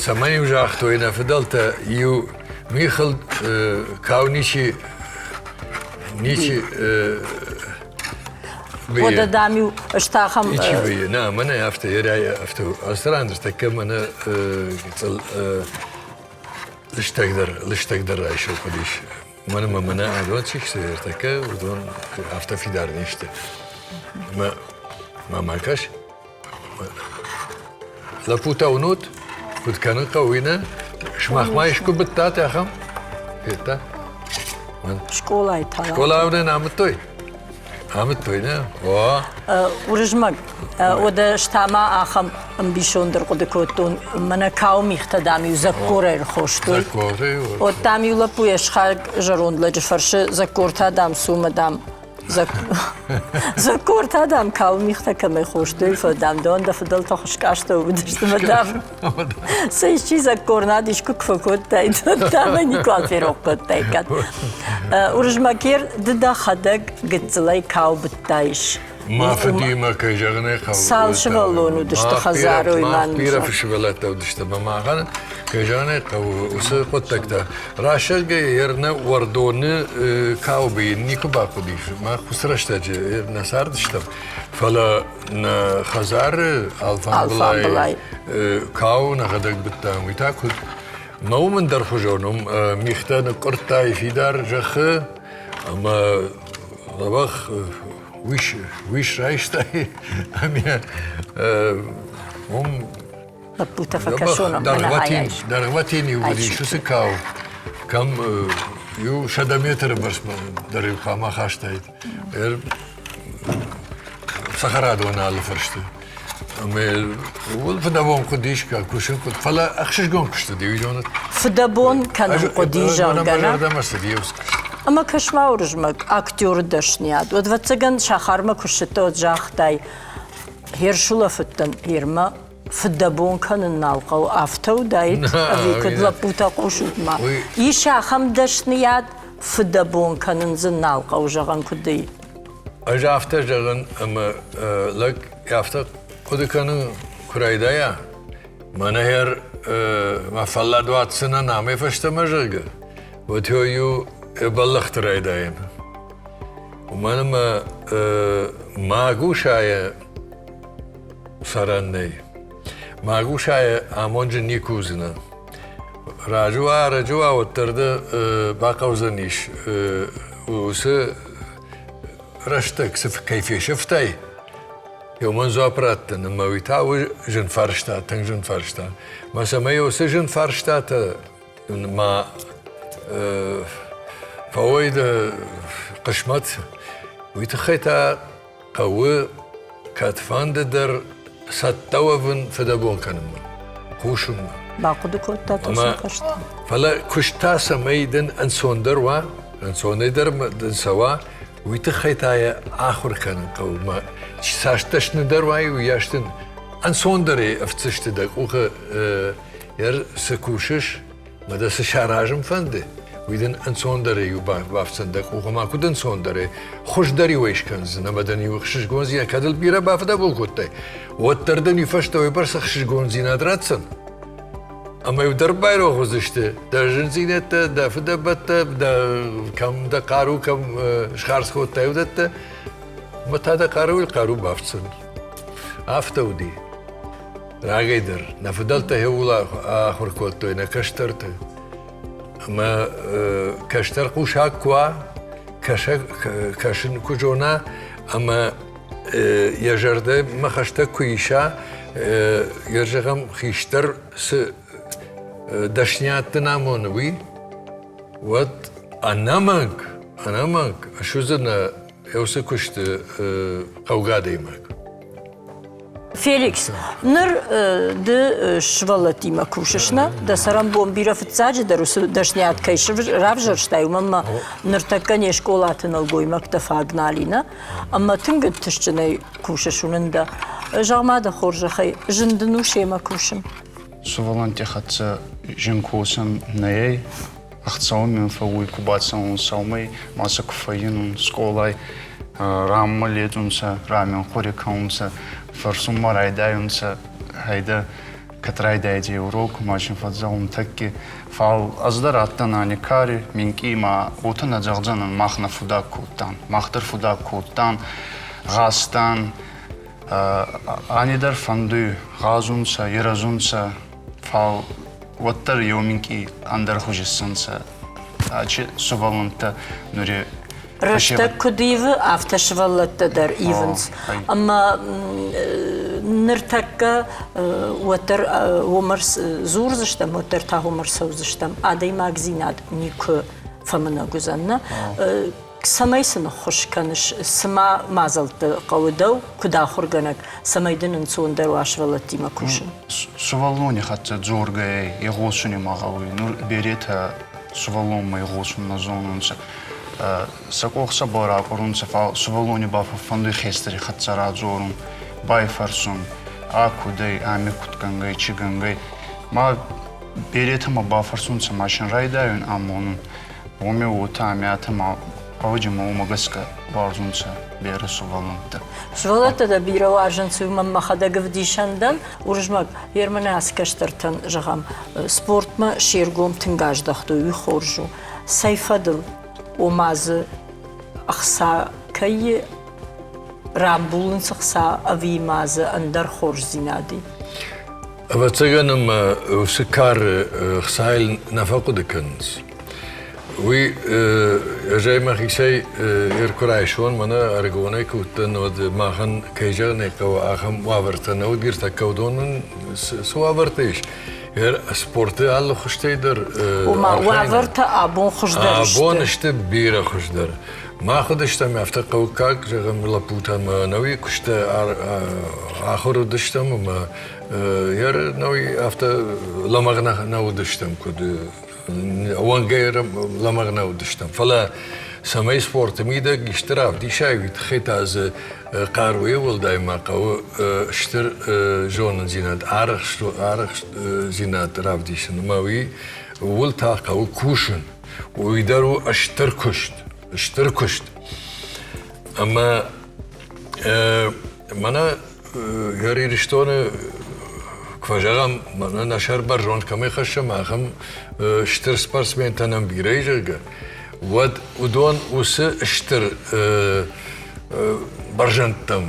Цӕмӕн-иу загътой нӕ фыдӕлтӕ, иу михыл кау ничи ничи Уӕдӕ дам-иу стахӕм. Ничи вӕййы. Нӕ, мӕнӕ афтӕ, афтӕ. Ацы ран ныртӕккӕ мӕнӕ лыстӕгдӕр, лыстӕгдӕр райсом хъуыдис. Уымӕн ӕмӕ мӕнӕ адон чи сты, ӕртӕккӕ уыдон афтӕ фидар не сты. Ӕмӕ ма ма кӕс. Лӕппутӕ уынут, куыд кӕнын хъӕуы, уый нӕ? Сымах ма искуы быдтат ахӕм? Федта? Скъолайы та. Скъолайы нӕ амыдтой? Амыдтой, нӕ? О. Уырызмӕг, уӕдӕ ма ахӕм ӕмбисонд ӕрхъуыды кодтон, мӕнӕ кауы михтӕ, дам-иу дзӕккорӕй ӕрхостой. Уӕд, дам-иу лӕппу йӕ сыхаг зӕронд лӕджы фӕрсы, дзӕккортӕ, дам, цу мӕ, дам, Дзӕккортӕ, дам, кауы михтӕ кӕмӕй хостой, фӕлӕ, дам, дӕуӕн дӕ фыдӕлтӕ хуыскъастӕу уыдысты мӕ, дам, сӕ исчи дзӕккорнад искуы куы фӕкодтаид, уӕд, дам, ӕй никуал ферох кодтаиккат. Уырызмӕгер, ды дӕхӕдӕг гыццылӕй кау быдтаис. Мӕ фыдимӕ, кӕй зӕгъын ӕй хъӕуы. Цал сывӕллон уыдысты хӕдзары уый мах бирӕ сывӕллӕттӕ уыдысты ӕмӕ махӕн, кӕй зӕгъын ӕй хъӕуы, уыцы хъуыддӕгтӕ рӕсӕгӕй ӕрнӕ уӕрдоны каубыйы никуы бахъуыдис. Мах уыцы рӕстӕджы нӕ цардыстӕм, фӕлӕ нӕ хӕдзары алфамбылай кау нӕхӕдӕг быдтам, уый та куыд Мӕ уым ӕндӕрхуызон, уым михтӕ ныкъкъуырдтай фидар зӕххы ӕмӕ дзӕбӕх уис райстай ӕмӕ уым Лӕппутӕ фӕкӕсон ӕмӕ дӕргъвӕтин-иу уыдис уыцы кау, кӕм иу 100 метры бӕрц дӕр-иу хъуамӕ хастаид. Цӕхӕрадоны алы фӕрсты. Ӕмӕ ууыл фыдӕбон хъуыдис, кусын хъуыд, фӕлӕ ӕхсызгон куыст уыди, уый зонут. Фыдӕбон кӕнын хъуыди, зӕгъгӕ. Зӕрдӕмӕ цыди уыцы куыст. Ӕмӕ кӕс-ма, Уырызмӕг, актеры дӕсныйад. Уӕд, ӕвӕццӕгӕн, сахармӕ куы ссыдтӕ, уӕд загътай, Херсулӕфыдтӕн Ирмӕ фыдӕбон кӕнын нал хъӕуы, афтӕ уыдаид, ӕви куыд лӕппутӕ хъусут ма? Ис ахӕм дӕсныйад, фыдӕбон кӕнын дзы нал хъӕуы, зӕгъӕн куыд и? Ӕз афтӕ зӕгъын, ӕмӕ лӕг афтӕ хъуыды кӕнын куы райдайа, мӕнӕ мӕ фӕллад уадздзынӕн амӕй фӕстӕмӕ, зӕгъгӕ, уӕд иу бӕллӕхты райдайӕн. Уымӕн ӕмӕ магусайӕ цӕрӕн нӕй. Магусайӕ амонджын никуы уыдзынӕ. Раджы уа, ӕрӕджы уа, уӕддӕр дӕ бахъӕудзӕнис уыцы рӕстӕг цы кӕй фесӕфтай, уымӕн дзуапп раттын. Ӕмӕ уый та у зын фарста, тынг зын фарста. Мӕ цӕмӕй уыцы зын фарстатӕ ма фӕуой дӕ хъысмӕт, уый тыххӕй та хъӕуы кӕдфӕнды дӕр цӕттӕ уӕвын фыдӕбон кӕнынмӕ, кусынмӕ. Бахъуыды кодтат уыцы фарста? Фӕлӕ куыст та цӕмӕй дын ӕнцондӕр уа, ӕнцонӕй дӕр дын цӕуа, уый тыххӕй та йӕ ахуыр кӕнын хъӕуы. Мӕ цас дӕсныдӕр уай, уыйас дын ӕнцондӕрӕй ӕфтдзысты дӕ къухы цы кусыс, мӕ дӕ цы саразын фӕнды, уый дын ӕнцондӕрӕй бафтдзӕн дӕ къухы, ма куыд ӕнцондӕрӕй, хуыздӕр-иу ӕй скӕндзынӕ ӕмӕ дын иу ӕхсызгондзинад, кӕд ыл бирӕ бафыдӕбон кодтай, уӕддӕр дын уый фӕстӕ уыйбӕрц ӕхсызгондзинад ратдзӕн. Ӕмӕ-иу дӕр байрох уыдзысты дӕ зындзинӕдтӕ, дӕ фыдӕбӕттӕ, дӕ кӕм дӕ хъару кӕм схардз кодтай, уыдӕттӕ. Ӕмӕ та дӕ хъаруйыл хъару бафтдзӕн. Афтӕ уыди. Рагӕй дӕр нӕ фыдӕлтӕ иууыл ахуыр кодтой нӕ кӕстӕрты. Ӕмӕ кӕстӕр хъусаг куы уа, кӕсын куы зона ӕмӕ йӕ зӕрдӕмӕ хӕстӕг куы иса, йӕ зӕгъӕм, хистӕр цы дӕсниад дын амоны, уый, уӕд ӕнӕмӕнг, ӕнӕмӕнг суыдзынӕ уыцы куысты хъӕугӕ адӕймаг. Феликс, ныр ды сывӕллӕттимӕ кусыс, нӕ? Дӕ цӕрӕнбон бирӕ фыццаджыдӕр уыцы дӕсниад кӕй равзӕрстай, уымӕн ма ныртӕккӕ не скъолаты нӕлгоймӕгтӕ фаг нал и, нӕ? Ӕмӕ тынг ӕнтыстджынӕй кусыс, уынын дӕ. Зӕгъ-ма дӕ хорзӕхӕй, зын дын у семӕ кусын? Сывӕллӕнтти хӕццӕ зин косӕн нӕй, ӕхцӕуӕн мин фӕууй, ку бацӕун сӕумӕй, ма сӕ ку фӕййинун скъолай, раммӕ ледзунцӕ, рамен хъури кӕунцӕ, фӕрсунмӕ райдайунцӕ, гьӕйдӕ, кӕд райдайдзӕй урок, ма син фӕззӕгъун тӕкки. Фал ӕз дӕр адтӕн ани кари, минкъий ма уотӕ нӕ зӕгъдзӕнӕн, мах нӕ фудаг кодтан. Мах дӕр фудаг кодтан, гъазтан, ани дӕр фӕндуй, гъазунцӕ, ирӕзунцӕ, фал уӕддӕр еу минкъий ӕндӕрхузи иссӕнцӕ. Сувӕллӕнттӕ нури Рӕстӕг куыд ивы, афтӕ сывӕллӕттӕ дӕр ивынц. Ӕмӕ ныртӕккӕ уӕддӕр уымӕ дзурдзыстӕм, уӕддӕр та уымӕ рцӕудзыстӕм. Адӕймагдзинад никуы фӕмынӕг уыдзӕн, нӕ? Цӕмӕй сын ӕххуыс кӕныс, цы ма мадзӕлттӕ хъӕуы дӕу, куыд ахуыргӕнӕг, цӕмӕй дын ӕнцондӕр уа сывӕллӕттимӕ кусын? Сувӕллони хӕццӕ дзоргӕй игъосуни ма гъӕуй. Нур беретӕ сувӕллонмӕ игъосун нӕ зонунцӕ. Сӕ къох сӕбӕл ракъуӕрунцӕ, фал сувӕллони ба фӕффӕндуй хестӕри хӕццӕ радзорун, байфӕрсун, а куд ӕй, ами куд гӕнгӕй, чи гӕнгӕй. Ма беретӕмӕ бафӕрсунцӕ ма син райдайун амонун. Уоми уотӕ ӕмиатӕ ма ӕвӕджи ма уомӕ гӕсгӕ уарзунцӕ берӕ сувӕллӕнттӕ. Сывӕллӕттӕ дӕ бирӕ уарзынц, уымӕн мӕхӕдӕг ӕвдисӕн дӕн. Уырызмӕг, Ерманы ацы кӕстӕртӕн, зӕгъӕм, спортмӕ се ргом тынг аздӕхтой, уый хорз у. Цӕй фӕдыл, ома дзы ӕхца кӕй рамбулынц ӕхца ӕви ма дзы ӕндӕр хорздзинад и? Ӕвӕццӕгӕн ӕмӕ уыцы кары ӕхцайыл нӕ фӕхъуыды кӕнынц. Уый ӕз ӕй мӕхицӕй куы райсон, мӕнӕ ӕрыгонӕй куы уыдтӕн, уӕд махӕн, кӕй зӕгъын ӕй хъӕуы, ахӕм уавӕртӕ нӕ уыд. Ныртӕккӕ уыдонӕн цы уавӕртӕ ис? Спорты алы хуызтӕй дӕр Ома уавӕртӕ абон хуыздӕр сты? Абон сты бирӕ хуыздӕр. Мах уыдыстӕм афтӕ хъӕуккаг, зӕгъӕм, лӕппутӕ ӕмӕ ӕнӕуи куысты ахуыр уыдыстӕм ӕмӕ нӕуи афтӕ лӕмӕгъ нӕ уыдыстӕм, куыд уӕнгӕй лӕмӕгъ нӕ уыдыстӕм. Фӕлӕ цӕмӕй спорты мидӕг исты равдисай, уый тыххӕй та дзы хъаруйы уӕлдай ма хъӕуы стыр зонындзинад, арӕхстдзинад равдисын ӕмӕ уый ууыл та хъӕуы кусын. Уый дӕр у стыр куыст, стыр куыст. Ӕмӕ мӕнӕ Гӕр Ирыстоны куы фӕзӕгъӕм, мӕнӕ нӕ сӕр бӕрзонд кӕмӕй хӕссӕм, ахӕм стыр спортсментӕ нӕм бирӕ и, зӕгъгӕ, уӕд уыдон уыцы стыр бӕрзӕндтӕм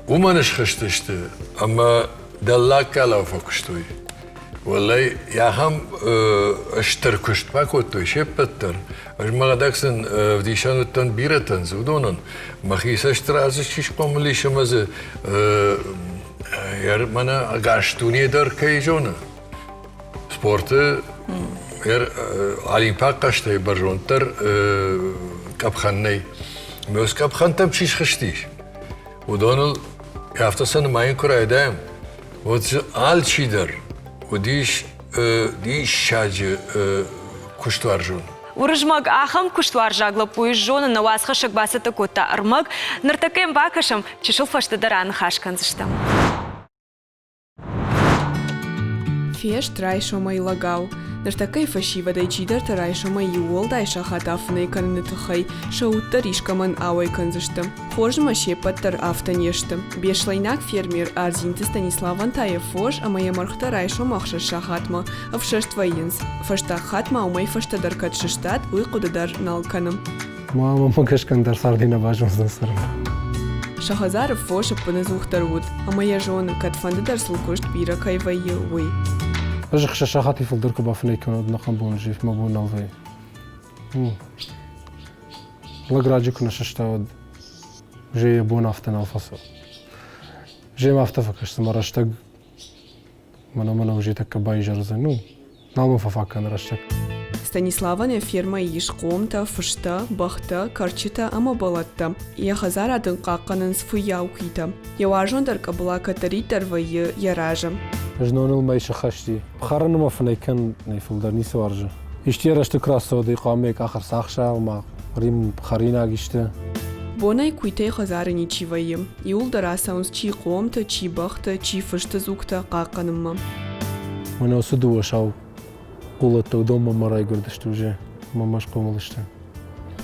уымӕн схызтысты ӕмӕ дӕллаг галау фӕкуыстой. Уӕллӕй, ахӕм стыр куыст бакодтой се ппӕт дӕр. Ӕз мӕхӕдӕг сын ӕвдисӕн уыдтӕн бирӕтӕн дзы уыдонӕн. Мӕхи цӕсты раз чи схъомыл ис ӕмӕ дзы мӕнӕ ӕгас дуне дӕр кӕй зоны. Спорты олимпаг хъӕзтӕй бӕрзонддӕр къӕпхӕн нӕй. Ӕмӕ къӕпхӕнтӕм чи схызтис, уыдоныл афтӕ сӕ нымайын куы райдайӕм, уӕд дзы алчидӕр уыдис диссаджы куыстуарзон. Уырызмӕг ахӕм куыстуарзаг лӕппуйы зоны, нӕ уацхӕссӕг бацӕттӕ кодта ӕрмӕг. Ныртӕккӕ йӕм бакӕсӕм, чысыл фӕстӕдӕр аныхас кӕндзыстӕм. Фест райсомӕй лӕгау. Ныртӕккӕйы фӕсивӕдӕй чидӕртӕ райсомӕй иу уӕлдай сахат афынӕй кӕныны тыххӕй сӕ уд дӕр искӕмӕн ауӕй кӕндзысты. Хорз ӕмӕ се ппӕт дӕр афтӕ не сты. Беслӕйнаг фермер Арзинты Станиславӕн та йӕ фос ӕмӕ йӕ мӕргътӕ райсом ӕхсӕз сахатмӕ ӕфсӕст вӕййынц. Фӕстаг хатт ма уымӕй фӕстӕдӕр кӕд сыстад, уый хъуыды дӕр нал кӕны. Мамӕ гӕсгӕ ӕндӕр царди нӕ базондзӕн цӕрын. Сӕ хӕдзары фос ӕппынӕдзухдӕр уыд, ӕмӕ йӕ зоны, кӕдфӕнды дӕр сыл куыст бирӕ кӕй вӕййы, уый. Ӕз ӕхсӕз сахати фылдӕр куы бафынӕй кӕнон, ӕнӕхъӕн бон жив мӕ бон нал вӕййы. Лӕг раджы куы нӕ сыста, уӕд уже йӕ бон афтӕ нал фӕцӕуы. Уже йӕм афтӕ фӕкӕсы, цыма рӕстӕг мӕнӕ мӕнӕ уже тӕккӕ баизӕрдзӕн. Ну, нал мын фӕфаг кӕны рӕстӕг. Станиславӕн йӕ фермӕйы ис хъомтӕ, фыстӕ, бӕхтӕ, кӕрчытӕ ӕмӕ бӕлӕттӕ. Йӕ хӕдзарад ын хъахъхъӕнынц фыййау куитӕ. Йӕ уарзондӕр къӕбыла кӕддӕриддӕр вӕййы йӕ разы. Зноныл мӕй сыхӕсти. Хӕрын ӕмӕ фынӕй кӕнынӕй фылдӕр ницы уарзы. Исты йӕ рӕзты куы рацӕуӕд, уый хъуамӕ йӕ къах ӕрцахса, ома рим хӕринаг исты. Бонӕй куыйтӕй хӕдзары ничи вӕййы. Иуылдӕр ацӕуынц чи хъомты, чи бӕхты, чи фысты дзугтӕ хъахъхъӕнынмӕ. Мӕнӕ уыцы дыууӕ сау хъулӕттӕ уыдонмӕ мӕ райгуырдысты уже, мӕ ма схъомыл сты.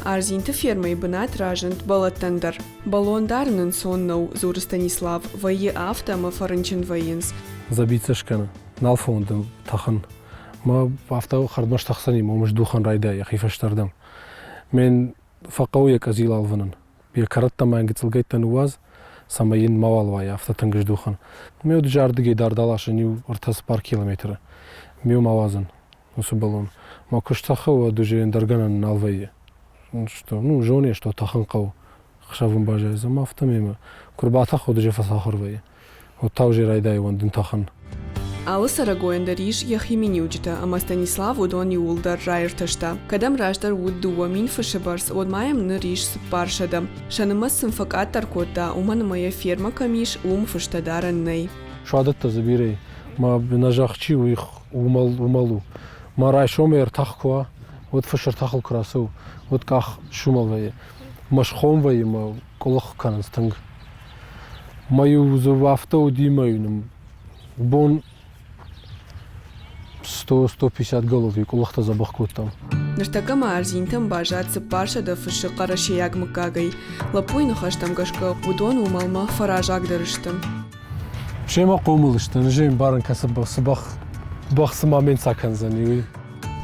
Арзинты фермӕйы бынат разынд бӕлӕттӕн дӕр. Балон дарын ӕнцон нӕу, дзуры Станислав, вӕййы афтӕ ӕмӕ фӕрынчын вӕййынц. Забиться скӕны, нал фӕуӕнды тӕхын. Мӕ афтӕ хӕрдмӕ стӕхдзӕни, мӕ мыздухӕн райдайы йӕхи фӕстӕрдӕм. Мен фӕхъӕуы йӕ къӕдзил алвынын. Йӕ кӕрӕттӕ ма йын гыццылгӕйттӕ ныууадз, цӕмӕй йын мауал уайа афтӕ тынг здухын. Ме уыд ардыгӕй дард аласын иу ӕртӕ-цыппар километры. Ме уым ауадзын уыцы баллон. Мӕ куы стӕхы, уӕд уже ӕндӕр гӕнӕн нал вӕййы. Что, ну, зоны, что тӕхын хъӕуы. Ӕхсӕвын баззайдзӕн ӕмӕ афтӕ мемӕ. Куы рбатӕхы, уӕд уже фӕцахуыр вӕййы. Уӕд та уже райдайы уӕндын тӕхын. Алы цӕрӕгойӕн дӕр ис йӕхи миниуджытӕ, ӕмӕ Станислав уыдон иууылдӕр раиртӕста. Кӕд ӕм раздӕр уыд 2000 фысы бӕрц, уӕд ма йӕм ныр ис 400. Сӕ нымӕц сын фӕкъаддӕр кодта, уымӕн ӕмӕ йӕ фермӕ кӕм ис, уым фыстӕ дарӕн нӕй. Суадӕттӕ дзы бирӕ и. Мӕ нӕ зӕхх чи у, уый уымӕл, уымӕл у. Мӕ райсомӕй ӕртах куы уа, уӕд фыс ӕртахыл куы рацӕуы, уӕд къах сумӕл вӕййы. Мӕ схом вӕййы, мӕ къуылых кӕнынц тынг. Мӕ-иу дзы афтӕ уыди, мӕ-иу нын бон 100-150 голови къуылыхтӕ дзӕбӕх кодтам. Ныртӕккӕ ма Арзинтӕм баззад 400 фысы хъӕрӕсейаг мыггагӕй. Лӕппуйы ныхӕстӕм гӕсгӕ, уыдон уымӕлмӕ фӕразагдӕр сты. Семӕ хъомыл сты, ӕз ӕй ӕмбарын, кӕцы цы бӕх, бӕх цы момент акӕндзӕни, уый.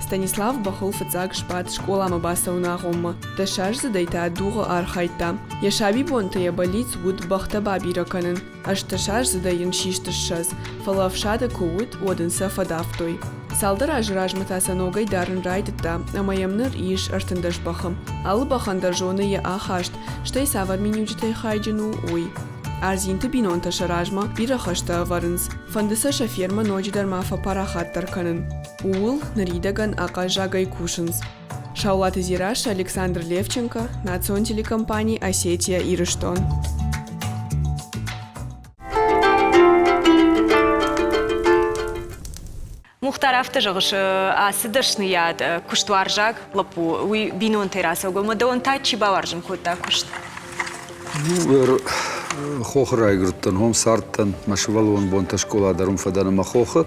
Станислав бӕхыл фыццаг сбадт скъоламӕ бацӕуыны агъоммӕ. Дӕсаздзыдӕй та дугъы архайдта. Йӕ сабибонты йӕ бӕллиц уыд бӕхтӕ бабирӕ кӕнын. Ӕстдӕсаздзыдӕй йын систы 20, фӕлӕ ӕфсады куы уыд, уӕд ын сӕ фӕдавтой. Цалдӕр азы размӕ та сӕ ногӕй дарын райдыдта, ӕмӕ йӕм ныр ис 13 бӕхы. Алы бӕхӕн дӕр зоны йӕ ахаст, стӕй цавӕр миниуджытӕй хайджын у, уый. Арзинты бинонтӕ сӕ размӕ бирӕ хӕстӕ ӕвӕрынц. Фӕнды сӕ сӕ фермӕ ноджыдӕр ма фӕпарахатдӕр кӕнын. Ууыл ныридӕгӕн ахъаззагӕй кусынц. Саулаты Дзерассӕ, Александр Левченко, национ телекомпани «Осетия-Ирыстон». Мухтар афтӕ зӕгъыс, ацы дӕсныйад куыстуарзаг лӕппу, уый бинонтӕй рацӕугӕ ӕмӕ дӕуӕн та чи бауарзын кодта куыст? Ну, хохы райгуырдтӕн, уым цардтӕн, мӕ сывӕллон бонтӕ скъола дӕр уым фӕдӕн ӕмӕ хохы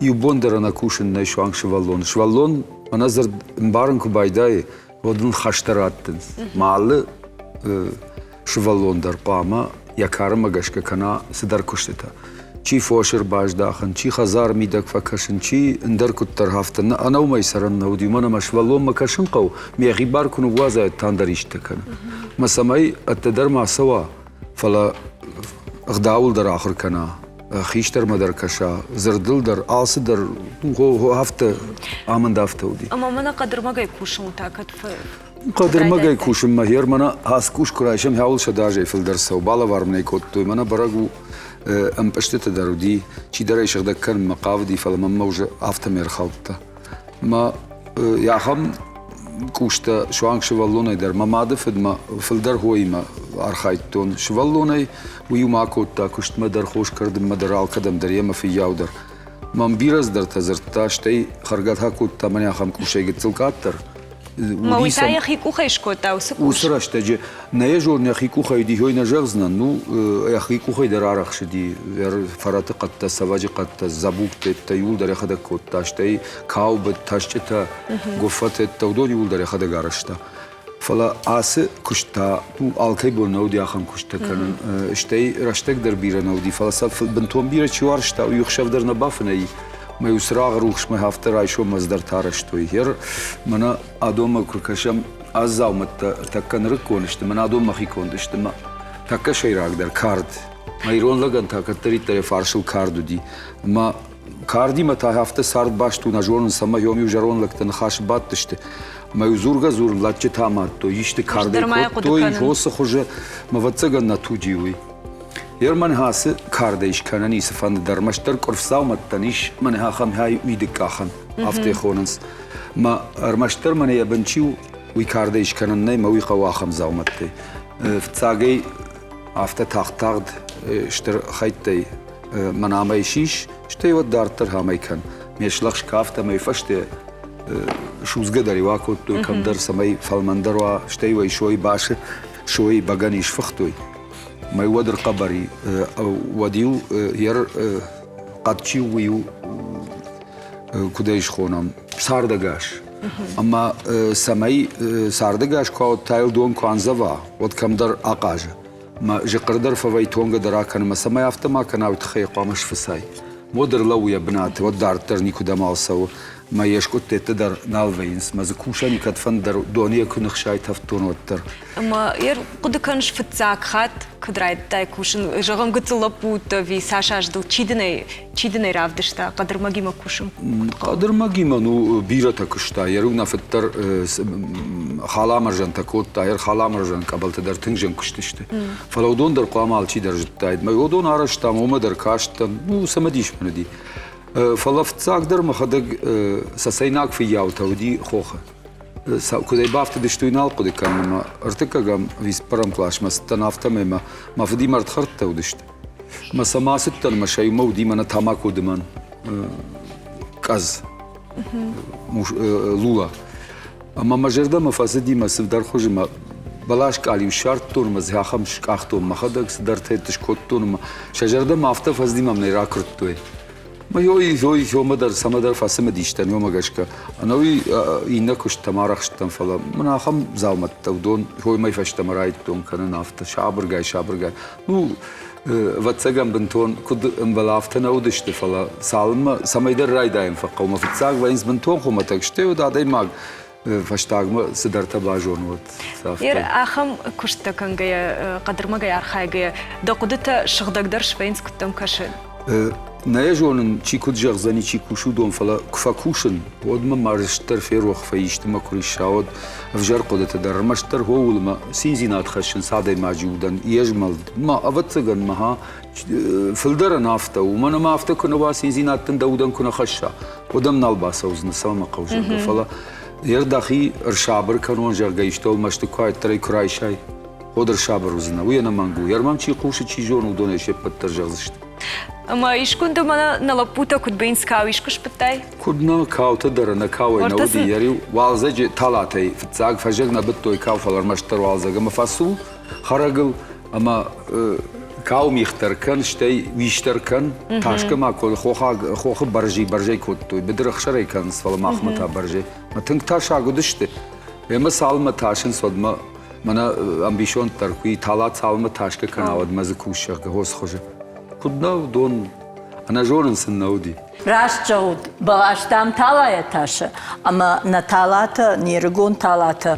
иу бон дӕр ӕнӕ кусын нӕй суанг сывӕллон. Сывӕллон ӕнӕ дзырд ӕмбарын куы байдайы, уӕд ын хӕстӕ раттынц. Мӕ алы сывӕллон дӕр хъуамӕ йӕ кармӕ гӕсгӕ кӕна цыдӕр куыстытӕ. Чи фос ӕрбаздахын, чи хӕдзары мидӕг фӕкӕсын, чи ӕндӕр куыддӕр афтӕ. Ӕнӕ уымӕй цӕрӕн нӕ уыди, уымӕн ӕмӕ сывӕллонмӕ кӕсын хъӕуы, мӕхи бар куы ныууадзай, та ӕндӕр истытӕ кӕны. Мӕ цӕмӕй ӕддӕдӕр ма цӕуа, фӕлӕ ӕгъдауыл дӕр ахуыр кӕна, хистӕрмӕ дӕр кӕса, дзырдыл дӕр, алцы дӕр афтӕ амынд афтӕ уыди. Ӕмӕ мӕнӕ хъӕдырмӕгӕй кусын та кӕд Хъӕдырмӕгӕй кусынмӕ гъер мӕнӕ ацы къус куы райсӕм, хӕуыл сӕдӕазӕй фылдӕр цӕуы, балӕвар мын ӕй кодтой. Мӕнӕ бӕрӕг у, ӕмпъызтыты дӕр уыди, чидӕр ӕй сыгъдӕг кӕнынмӕ хъавыди, фӕлӕ мӕнмӕ уже афтӕмӕй ӕрхаудта. Мӕ ахӕм къустӕ суанг сывӕллонӕй дӕр мӕ мады фыдмӕ фылдӕр хоимӕ архайдтон. Сывӕллонӕй уый уымӕ акодта куыстмӕ дӕр, хос кӕрдынмӕ дӕр, алкӕдӕм дӕр, йемӕ фыййау дӕр. Мӕм бирӕ цыдӕртӕ дзырдта, стӕй хӕргӕ та кодта мӕнӕ ахӕм къусӕй гыццыл къаддӕр. Мӕ уый та йӕхи къухӕй скодта уыцы къус. Уыцы рӕстӕджы нӕ йӕ зонын, йӕхи къухӕй уыди, ой нӕ зӕгъдзынӕн, ну, йӕхи къухӕй дӕр арӕхсыди, фӕрӕты хъӕдтӕ, цӕвӕджы хъӕдтӕ, дзӕбугтӕ иууылдӕр йӕхӕдӕг кодта, стӕй каубыд, тӕсчъытӕ, гуыффӕтӕ, уыдон иууылдӕр йӕхӕдӕг арӕзта. Фӕлӕ ацы куыст та ну, алкӕй бон нӕ уыди ахӕм куысттӕ кӕнын. Стӕй рӕстӕг дӕр бирӕ нӕ уыди, фӕлӕ сӕ бынтон бирӕ чи уарзта, уый ӕхсӕв дӕр нӕ бафынӕй. Мӕ иу цырагъы рухсмӕ афтӕ райсоммӕ цыдӕртӕ арӕзтой. Гъер мӕнӕ адонмӕ куы кӕсӕм, ацы дзаумӕттӕ тӕккӕ нырыккон сты, мӕнӕ адон мӕхи конд сты. Мӕ тӕккӕ сӕйрагдӕр кард. Мӕ ирон лӕгӕн та кӕддӕриддӕр йӕ фарсыл кард уыди. Мӕ кардимӕ та афтӕ цард баст у, нӕ зонын, цӕмӕй уым иу зӕронд лӕгтӕ ныхасы бадтысты. Мӕ-иу дзургӕ-дзурын лӕдджытӕ амадтой, исты кардӕй кодтой, фосы хуызы, мӕ ӕвӕццӕгӕн нӕ туджи уый. Ерман ацы кардӕй скӕнӕн и цыфӕнды дӕр, ӕрмӕстдӕр къуырфдзаумӕттӕн ис мӕнӕ ахӕм хай уидыг къахӕн, афтӕ хонынц. Мӕ ӕрмӕстдӕр мӕнӕ йӕ бын чи у, уый кардӕй скӕнӕн нӕй, мӕ уый хъӕуы ахӕм дзаумӕттӕй. Фыццагӕй афтӕ тагъд-тагъд стыр хӕйттӕй мӕн амӕй сис, стӕй уӕд дарддӕр амӕй кӕн. Ме слӕгъз кафт ӕмӕ фӕсте судзгӕ дӕр-иу акодтой кӕмдӕр, цӕмӕй фӕлмӕндӕр уа, стӕй уӕй сой басы, сой бӕгӕны сфыхтой. Мӕ уӕд ӕрхъӕбӕр и, уӕд-иу йе хъӕд чи у, уый-иу куыд ӕй схонӕм, цардӕгас. Ӕмӕ цӕмӕй цардӕгас куы уа, та йыл дон куы андзӕва, уӕд кӕмдӕр ахъазы. Мӕ зыхъыр дӕр фӕвӕй тонгӕ дӕр акӕны, мӕ цӕмӕй афтӕ ма кӕна, уый тыххӕй хъуамӕ сфыцай. Уӕд ӕрлӕууы йӕ бынаты, уӕд дарддӕр никуыдӕм цӕуы. Мӕ йе скъуыдтӕ дӕр нал вӕййынц, мӕ дзы кусӕн кӕдфӕнддӕр доны йӕ куы ныхсай тӕвддон, уӕддӕр. Ӕмӕ йӕ хъуыды кӕныс фыццаг хатт, куыд райдыдтай кусын? Зӕгъӕм, гыццыл лӕппу уыдтӕ ӕви цас аз дыл чи дын ӕй, чи дын ӕй равдыста хъӕдырмӕгимӕ кусын? Хъӕдырмӕгимӕ ну бирӕтӕ куыста. Йӕ нӕ фыддӕр халамӕрзӕнтӕ кодта, йӕ халамӕрзӕн къӕбӕлтӕ дӕр тынг зын куыстысты. Фӕлӕ уыдон дӕр хъуамӕ алчидӕр зыдтаид. Мӕ уыдон арӕзтам, уымӕ дӕр кастӕн. Ну, цымыдис мын уыди. Фӕлӕ фыццагдӕр мӕхӕдӕг цӕцӕйнаг фыййаутӕ уыди хохы. Куыдӕй бафтыдысты, уый нал хъуыды кӕнын ӕмӕ ӕртыккӕгӕм ӕви цыппӕрӕм къласмӕ цыдтӕн, афтӕмӕй мӕ мӕ фыдимӕ ӕрдхӕрдтӕ уыдысты. Мӕ сӕм ацыдтӕн ӕмӕ сӕ иумӕ уыди мӕнӕ тамако дымӕн къӕдз, лула. Ӕмӕ мӕ зӕрдӕмӕ фӕцыди мӕ цыдӕр хуызы мӕ бӕлас къалиу ссардтон ӕмӕ дзы ахӕм скъахтон мӕхӕдӕг цыдӕртӕ скодтон ӕмӕ сӕ зӕрдӕмӕ афтӕ фӕцыди мӕм нӕ ракуырдтой. Ой, ой, ёмӕ дӕр цӕмӕдӕр фӕцымыдис дӕн уымӕ гӕсгӕ. Ӕнӕуи иннӕ куысттӕм арӕхстӕн, фӕлӕ мын ахӕм дзаумӕттӕ уыдон хоймӕй фӕстӕмӕ райдыдтон кӕнын афтӕ сабыргай, сабыргай. Ну, ӕвӕццӕгӕн бынтон куыд ӕмбӕлы, афтӕ нӕ уыдысты, фӕлӕ цалынмӕ цӕмӕйдӕр райдайын фӕхъӕуы мӕ фыццаг вӕййынц бынтон хуымӕтӕг, стӕй уӕд адӕймаг фӕстагмӕ цыдӕртӕ базоны, уӕд Ер ахӕм куысттӕ кӕнгӕйӕ, хъӕдырмӕгӕй архайгӕйӕ, дӕ хъуыдытӕ сыгъдӕгдӕр свӕййынц, куыд дӕм кӕсы? Нӕ йӕ зонын, чи куыд зӕгъдзӕни, чи кусы уыдон, фӕлӕ куы фӕкусын, уӕд мӕ ма рыстдӕр ферох фӕисты мӕ куы рисса, уӕд ӕвзӕр хъуыдытӕ дӕр ӕрмӕстдӕр ууыл мӕ циндзинад хӕссынц адӕймаджы удӕн йе змӕлд. Ма, ӕвӕццӕгӕн, мӕ фылдӕрӕн афтӕ у, уымӕн ӕмӕ афтӕ куы нӕ уа, циндзинад дын дӕ удӕн куы нӕ хӕсса, уӕд ӕм нал бацӕудзынӕ, цӕмӕ хъӕуы, зӕгъгӕ. Фӕлӕ йе дӕхи ӕрсабыр кӕнон, зӕгъгӕ, истӕуыл мӕсты куы ӕддӕрӕй куы райсай, уӕд ӕрсабыр уыдзынӕ. Уый ӕнӕмӕнг у. Ӕрмӕм чи хъусы, чи зоны, уыдонӕй се ппӕт дӕр зӕгъдзысты. Ӕмӕ искуы мӕнӕ нӕ лӕппутӕ куыд быйынц кау, искуы сбыдтай? Куыд нӕ, каутӕ дӕр ӕнӕ кауӕй нӕ уыди. Йӕ риу уалдзӕджы талатӕй фыццаг фӕззӕг нӕ быдтой кау, фӕлӕ ӕрмӕстдӕр уалдзӕг. Ӕмӕ фӕцу хӕрӕгыл ӕмӕ кау мих дӕр кӕн, стӕй уис дӕр кӕн. Тасгӕ ма код, хохаг, хохы бӕрзӕй бӕрзӕй кодтой. Быдыр ӕхсӕрӕй кӕнынц, фӕлӕ махмӕ та бӕрзӕй. Мӕ тынг тасаг уыдысты. Ӕмӕ цалынмӕ тасынц, уӕдмӕ мӕнӕ ӕмбисонд дӕр куы тала цалынмӕ тасгӕ кӕна, уӕдмӕ дзы кус, зӕгъгӕ, хосы хуызы. Куыд нӕ, уыдон. Ӕнӕзонын сын нӕ уыди. Раст зӕгъут, бӕлӕстӕм талайӕ тасы, ӕмӕ нӕ талатӕ, не рыгон талатӕ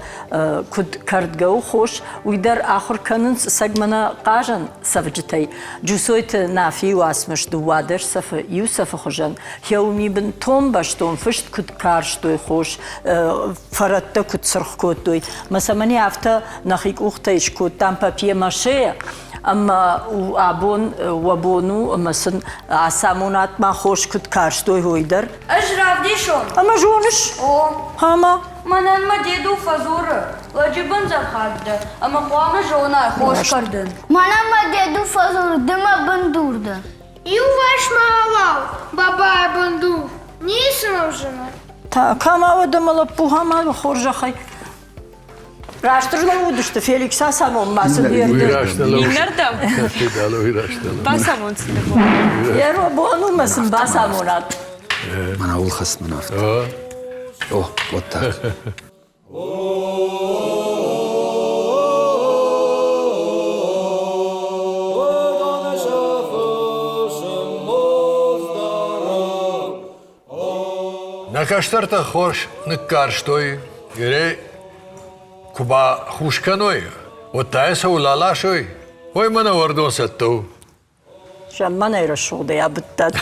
куыд кӕрдгӕ у хос, уый дӕр ахуыр кӕнынц цӕг мӕнӕ хъазӕн цӕвджытӕй. Джусойты Нафийы уацмыс 12 цӕфы иу цӕфы хуызӕн, Хеуми бынтон бӕстон фыст куыд карстой хос, фӕрӕттӕ куыд цыргъ кодтой. Мӕ цӕмӕн афтӕ нӕхи къухтӕй скодтам папье-маше, ӕмӕ абон уӕ бон у ӕмӕ сын ацамонат ма хос куыд карстой, уый дӕр. Ӕз равдисон. Ӕмӕ зоныс? О. Ӕмӕ? Мӕнӕн мӕ деду фӕдзуры, лӕджы бындзӕфхад дӕ, ӕмӕ хъуамӕ зонай хос кӕрдын. Мӕнӕн мӕ деду фӕдзуры, ды мӕ бындур дӕ. Иуварс ма алау, бабайы бындур, ницы мӕм зыны. Та кӕмӕ уӕдӕ мӕ лӕппу, ӕмӕ хорзӕхӕй. Раст ӕрлӕууыдысты Феликс ацамонмӕ цы Иннӕрдӕм. Бацамон сын Йӕ бон у мӕ сын бацамонат. Мӕнӕ уыл хӕц мӕн афтӕ. О, вот так. Нӕ кӕстӕртӕ хорз ныккарстой, Ирӕй куы бахус кӕной, уӕд та йӕ цӕуыл аласой, уый мӕнӕ уӕрдон цӕттӕ у. Замманай рӕсугъдӕй абыдтат.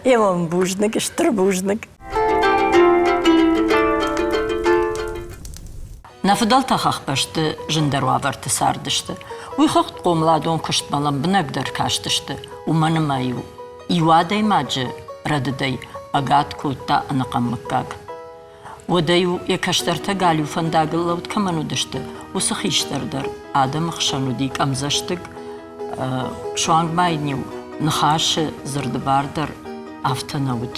Емӕ бузныг, стыр бузныг. Нӕ фыдӕлтӕ хӕхбӕсты зындӕр уавӕрты цардысты. Уый хыгъд хъомыладон куыстмӕ лӕмбынӕгдӕр кастысты, уымӕн ӕмӕ-иу иу адӕймаджы рӕдыдӕй ӕгад кодта ӕнӕхъӕн мыггаг. Уӕдӕ-иу йӕ кӕстӕртӕ галиу фӕндагыл лӕуд кӕмӕн уыдысты, уыцы хистӕр дӕр адӕмы хсӕн уыди къӕмдзӕстыг, суанг ма йын-иу ныхасы дзырды бар дӕр афтӕ нӕ уыд.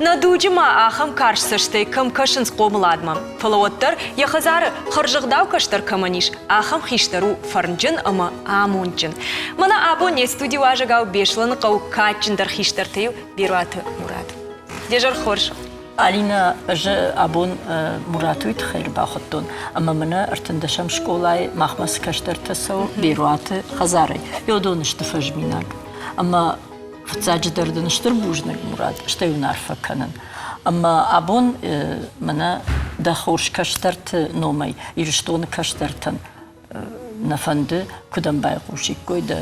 Нӕ дуджы ма ахӕм карз цӕстӕй кӕм кӕсынц хъомыладмӕ, фӕлӕ уӕддӕр йӕ хӕдзары хӕрзӕгъдау кӕстӕр кӕмӕн ис, ахӕм хистӕр у фӕрнджын ӕмӕ амондджын. Мӕнӕ абон не студийы уазӕгау Беслӕны хъӕуы кадджындӕр хистӕртӕй у Беруаты Мурат. Де зӕр хорз. Алинӕ, ӕз абон Мураты уый тыххӕй ӕрбахуыдтон, ӕмӕ мӕнӕ ӕртындӕсӕм скъолайы махмӕ цы кӕстӕртӕ цӕуы Беруаты хӕдзарӕй, уыдон сты фӕзминаг. Ӕмӕ фыццаджыдӕр дын стыр бузныг, Мурат, стӕй уынаффӕ кӕнын. Ӕмӕ абон мӕнӕ дӕ хорз кӕстӕрты номӕй Ирыстоны кӕстӕртӕн нӕ фӕнды, куыд ӕм байхъусиккой дӕ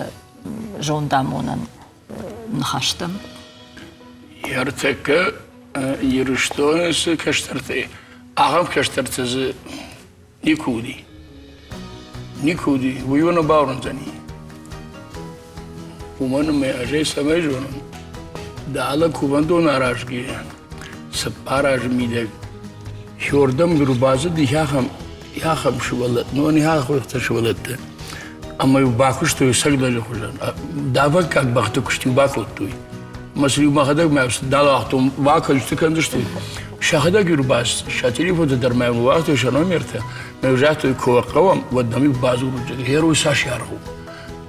зондамонӕн ныхӕстӕм. Ӕртӕккӕ Ирыстоны цы кӕстӕртӕ, ахӕм кӕстӕртӕ дзы Никуы уыди. Никуы уыди. Уый уӕ нӕ бауырндзӕни. Уымӕн ӕмӕ ӕз ӕй цӕмӕй зонын, дӕлӕ кувӕндон аразгӕйӕ цыппар азы мидӕг хёрдӕм ӕрбацыди ахӕм ахӕм сывӕллӕттӕ, ну, не ахуыртӕ сывӕллӕттӕ. Ӕмӕ-иу бакуыстой сӕгдӕджы хуызӕн. Давӕггаг бӕхты куыст-иу бакодтой. Мӕ сын-иу мӕхӕдӕг мӕ далагътон бакӕлджыты кӕндзысты. Сӕхӕдӕг иу ӕрбацыд, сӕ телефонты дӕр мӕ ныууагътой сӕ номертӕ, мӕ загътой, куы хъӕуӕм, уӕд нӕм-иу бадзурут, герой цас аргъ у.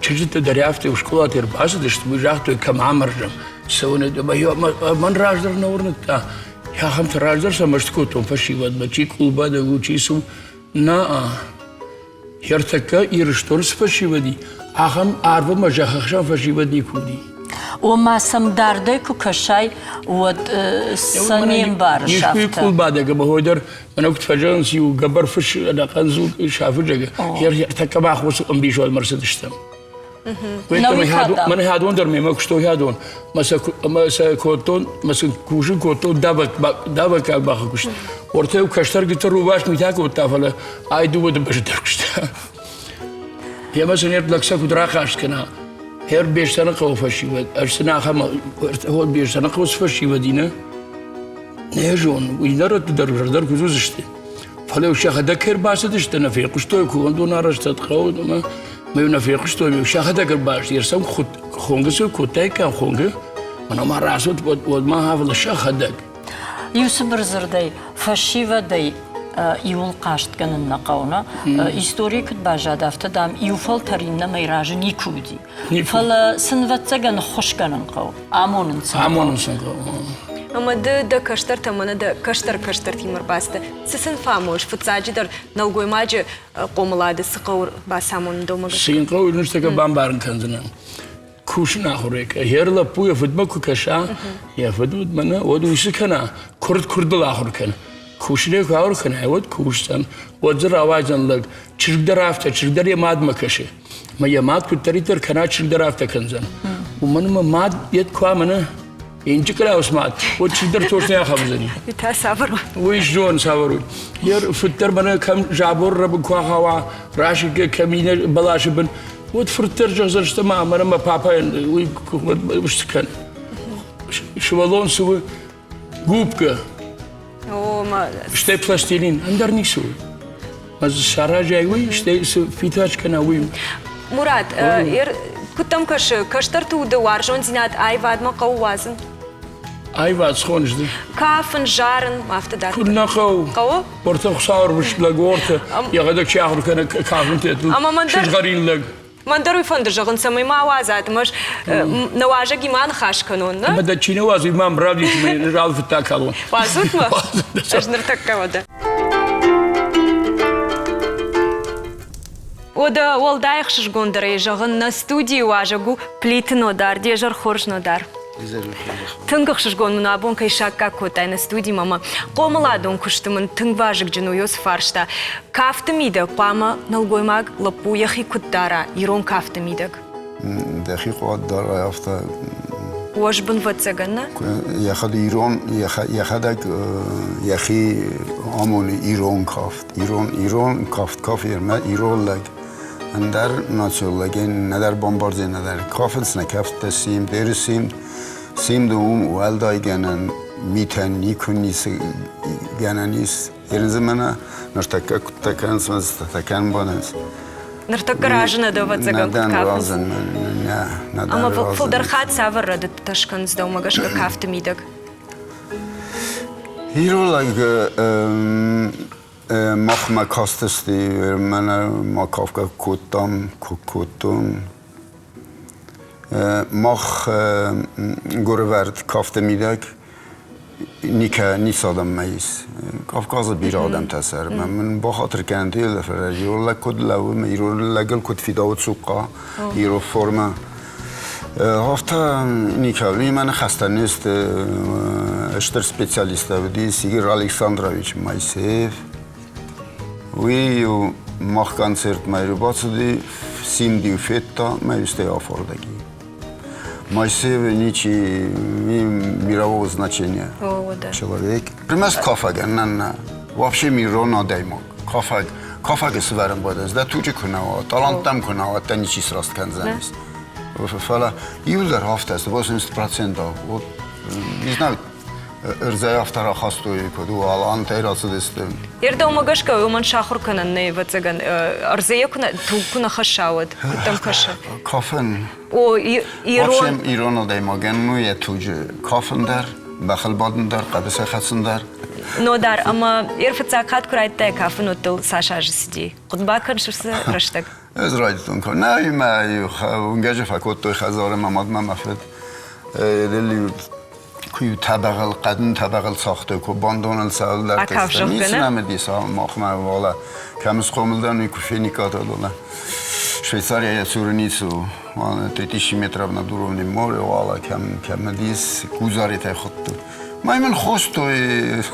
Чызджытӕ дӕр афтӕ скъолаты ӕрбацыдысты, уый загътой, кӕм амӕрзӕм, цӕуын. Мӕн раздӕр нӕ уырныдта. Ахӕмты раздӕр сӕ мӕсты кодтон фӕсивӕдмӕ, чи къулбадӕг у, чи цы у. Нӕ, Ӕртӕккӕ Ирыстоны цы фӕсивӕд и, ахӕм арв ӕмӕ зӕххы хсӕн фӕсивӕд никуы уыди. Ома сӕм дардӕй куы кӕсай, уӕд сӕ не мбарыс Искуы къулбадӕг ӕмӕ хой дӕр мӕнӕ куыд фӕзӕгъынц, иу гӕбӕр фыс ӕнӕхъӕн дзул сафы зӕгъы, ӕртӕккӕ мах уыцы ӕмбисондмӕ ӕрцыдыстӕм. Мӕнӕ хӕдон дӕр мемӕ куыстой хӕдон. Ӕмӕ сӕ кодтон, мӕ сын кусын кодтон давӕггаг бӕхы куыст. Ортӕ кӕстӕр гыццыл рувас митӕ кодта, фӕлӕ ай дыууӕ дыбызы дӕр куыста. Йемӕ сын лӕг сӕ куыд рахъаст кӕна, Хер Бестаны хъӕуы фӕсивӕд, ӕз сын ахӕм Бестаны хъӕуы цы фӕсивӕд и, нӕ? Не зон, уый нӕ рӕтты дӕр зӕрдӕр куыд уыдзысты. Фӕлӕ сӕхӕдӕг кӕй ӕрбацыдысты, нӕ фехъуыстой, кувӕндон арӕзтад хъӕуы, ӕмӕ мӕ нӕ фехъуыстой, сӕхӕдӕг ӕрбацыд, ӕрцӕм хонгӕ цы кодтаиккам хонгӕ, мӕнӕ ма рацыд, уӕд ма хавла сӕхӕдӕг. Иу цыбыр дзырдӕй, фӕсивӕдӕй иуыл хъаст кӕнын нӕ хъӕуы, нӕ? Историйы куыд баззад, афтӕ, дам, иу фӕлтӕр иннӕмӕй разы никуы уыди. Фӕлӕ сын, ӕвӕццӕгӕн, ӕххуыс кӕнын хъӕуы, амонын сын Амонын сын хъӕуы. Ӕмӕ ды дӕ кӕстӕртӕ мӕнӕ дӕ кӕстӕр кӕстӕртимӕ ӕрбацыдтӕ. Цы сын фӕамоныс? Фыццаджыдӕр Кусын ахуырӕй Йе лӕппу йӕ фыдмӕ куы кӕса, йӕ фыд уыд мӕнӕ, уӕд уый цы кӕна? Куырд куырдыл ахуыр кӕн. Кусынӕй куы ахуыр кӕнай, уӕд кусдзӕн. Уӕд дзы рауайдзӕн лӕг. Чызг дӕр афтӕ, чызг дӕр йӕ мадмӕ кӕсы. Мӕ йӕ мад куыддӕриддӕр кӕна, чызг дӕр афтӕ кӕндзӕн. Уымӕн ӕмӕ мад йед куы амӕны, Инчыкъраус мад, уӕд чидӕр точно ахӕвдзӕни. Та цавӕр у? Уый зон цавӕр у. Йе фыддӕр мӕнӕ кӕм забор рӕбын куы ахауа, расыггӕ кӕм иннӕ бӕласы бын, уӕд фырт дӕр зӕгъдзӕн, ма мӕнӕ мӕ папайӕн уый цы кӕн. Сывӕллон цы у? Губка. Стӕй пластилин, ӕндӕр ницы у. Ӕз саразай уый, стӕй цы фитач кӕна уый. Мурат, куыд дӕм кӕсы, кӕстӕрты уды уарзондзинад аивадмӕ хъӕуы уадзын? Аивад схоныс ды? Кафын, зарын, афтӕ дарддӕр. Куыд нӕ хъӕуы? Хъӕуы? Ортӕ Хуыцауы ӕрвыст лӕг, ортӕ, йӕхӕдӕг чи ахуыр кӕны кафынтӕ, сызгъӕрин лӕг. Мӕн дӕр уый фӕнды зӕгъын, цӕмӕй ма ауадзат, ӕмӕ нӕ уазӕгимӕ аныхас кӕнон, нӕ? Ӕмӕ дӕ чи нӕ уадзы, уый мӕм равдис, мӕ ралфыдта калон. Уадзут мӕ? Ӕз ныртӕккӕ уӕдӕ. Уӕдӕ уӕлдай ӕхсызгондӕрӕй зӕгъын, нӕ студийы уазӕг у Плиты Нодар, де зӕр хорз, Нодар. Тынг ӕхсызгон мын абон кӕй саккаг кодтай нӕ студимӕ ӕмӕ хъомыладон куысты мын тынг вазыгджын у уыцы фарста. Кафты мидӕг хъуамӕ нӕлгоймаг лӕппу йӕхи куыд дара ирон кафты мидӕг? Дӕхи хъуад дарай афтӕ. Уӕзбын вӕццӕгӕн, нӕ? Йӕхӕдӕг ирон, йӕхӕдӕг йӕхи амоны ирон кафт. Ирон, ирон кафт кафы ирон лӕг. Ӕндӕр национ лӕгӕн нӕдӕр бомбардзен, нӕдӕр кафынц, нӕ кӕфттӕ симд, эры симд. Симды уым уӕлдайгӕнӕн митӕн никуы ницы гӕнӕн ис. Ерын мӕнӕ ныртӕккӕ куыдтӕ кӕнынц, мӕ кӕнын бонынц. Ныртӕккӕ разы нӕ дӕ, ӕвӕццӕгӕн, куыд кафынц? Ӕмӕ фылдӕр хатт цавӕр рӕдыдтытӕ скӕнынц дӕумӕ гӕсгӕ кафты мидӕг? Ирон лӕг Махмӕ кастысты, мӕнӕ ма кафгӕ кодтам, кодтон. Мах гуырвӕрд кафты мидӕг никӕ ницы адӕммӕ ис. Кавказы бирӕ адӕмтӕ цӕры. Мӕн бахатыр кӕнӕнт ирон лӕг куыд лӕууы, ирон лӕгыл куыд фидауы цухъхъа, ирон формӕ. Афтӕ никӕй. Мӕ ныхӕстӕ не сты стыр специалисттӕ уыдис Игорь Александрович Моисеев. Уый-иу мах концертмӕ ӕрбацыди, симд-иу федта, мӕ стӕй афардӕг и. Моисеевы ничи мирового значения человек. Ӕрмӕст кафӕгӕн, нӕ, нӕ. Вообще мирон адӕймаг. Кафӕг, кафӕгы сывӕрын бадӕс, дӕ туджы куы нӕ уа, талант дӕм куы нӕ уа, дӕ ничи сраст кӕндзӕнис. Фӕлӕ иуылдӕр афтӕ, 80 процентов. Вот, не знаю, ӕрдзӕй афтӕ рахастой, куыд у, алантӕй рацыдысты. Ердӕумӕ гӕсгӕ уымӕн сахуыр кӕнӕн нӕй, ӕвӕццӕгӕн, ӕрдзӕй куы туг куы нӕ хӕсса, уӕд куыд дӕм кӕсы? Кафын. О, ирон... Вообще ирон адӕймагӕн ну йӕ туджы кафын дӕр, бӕхыл бадын дӕр, хъӕбысӕй хӕцын дӕр. Нодар, ӕмӕ йӕ фыццаг хатт куы райдыдтай кафын, уӕд дыл цас азы цыди? Хъуыды бакӕныс уыцы рӕстӕг? Ӕз райдыдтон кафын. Нӕ, мӕ уынгӕджы фӕкодтой хӕдзары мӕ мад мӕ мӕ фыд. Куы тӕбӕгъыл, хъӕдын тӕбӕгъыл цагътой, куы бандоныл цӕуылдӕр Ницы нӕм уыдис махмӕ, уӕлӕ кӕм схъомыл дӕн, уый куы фениккат, уӕлӕ Швейцария йӕ цуры ницы у. 3000 метров над уровнем моря, уӕлӕ кӕм, кӕм уыдис, Кузаритӕй хуыдтой. Мӕ мын хостой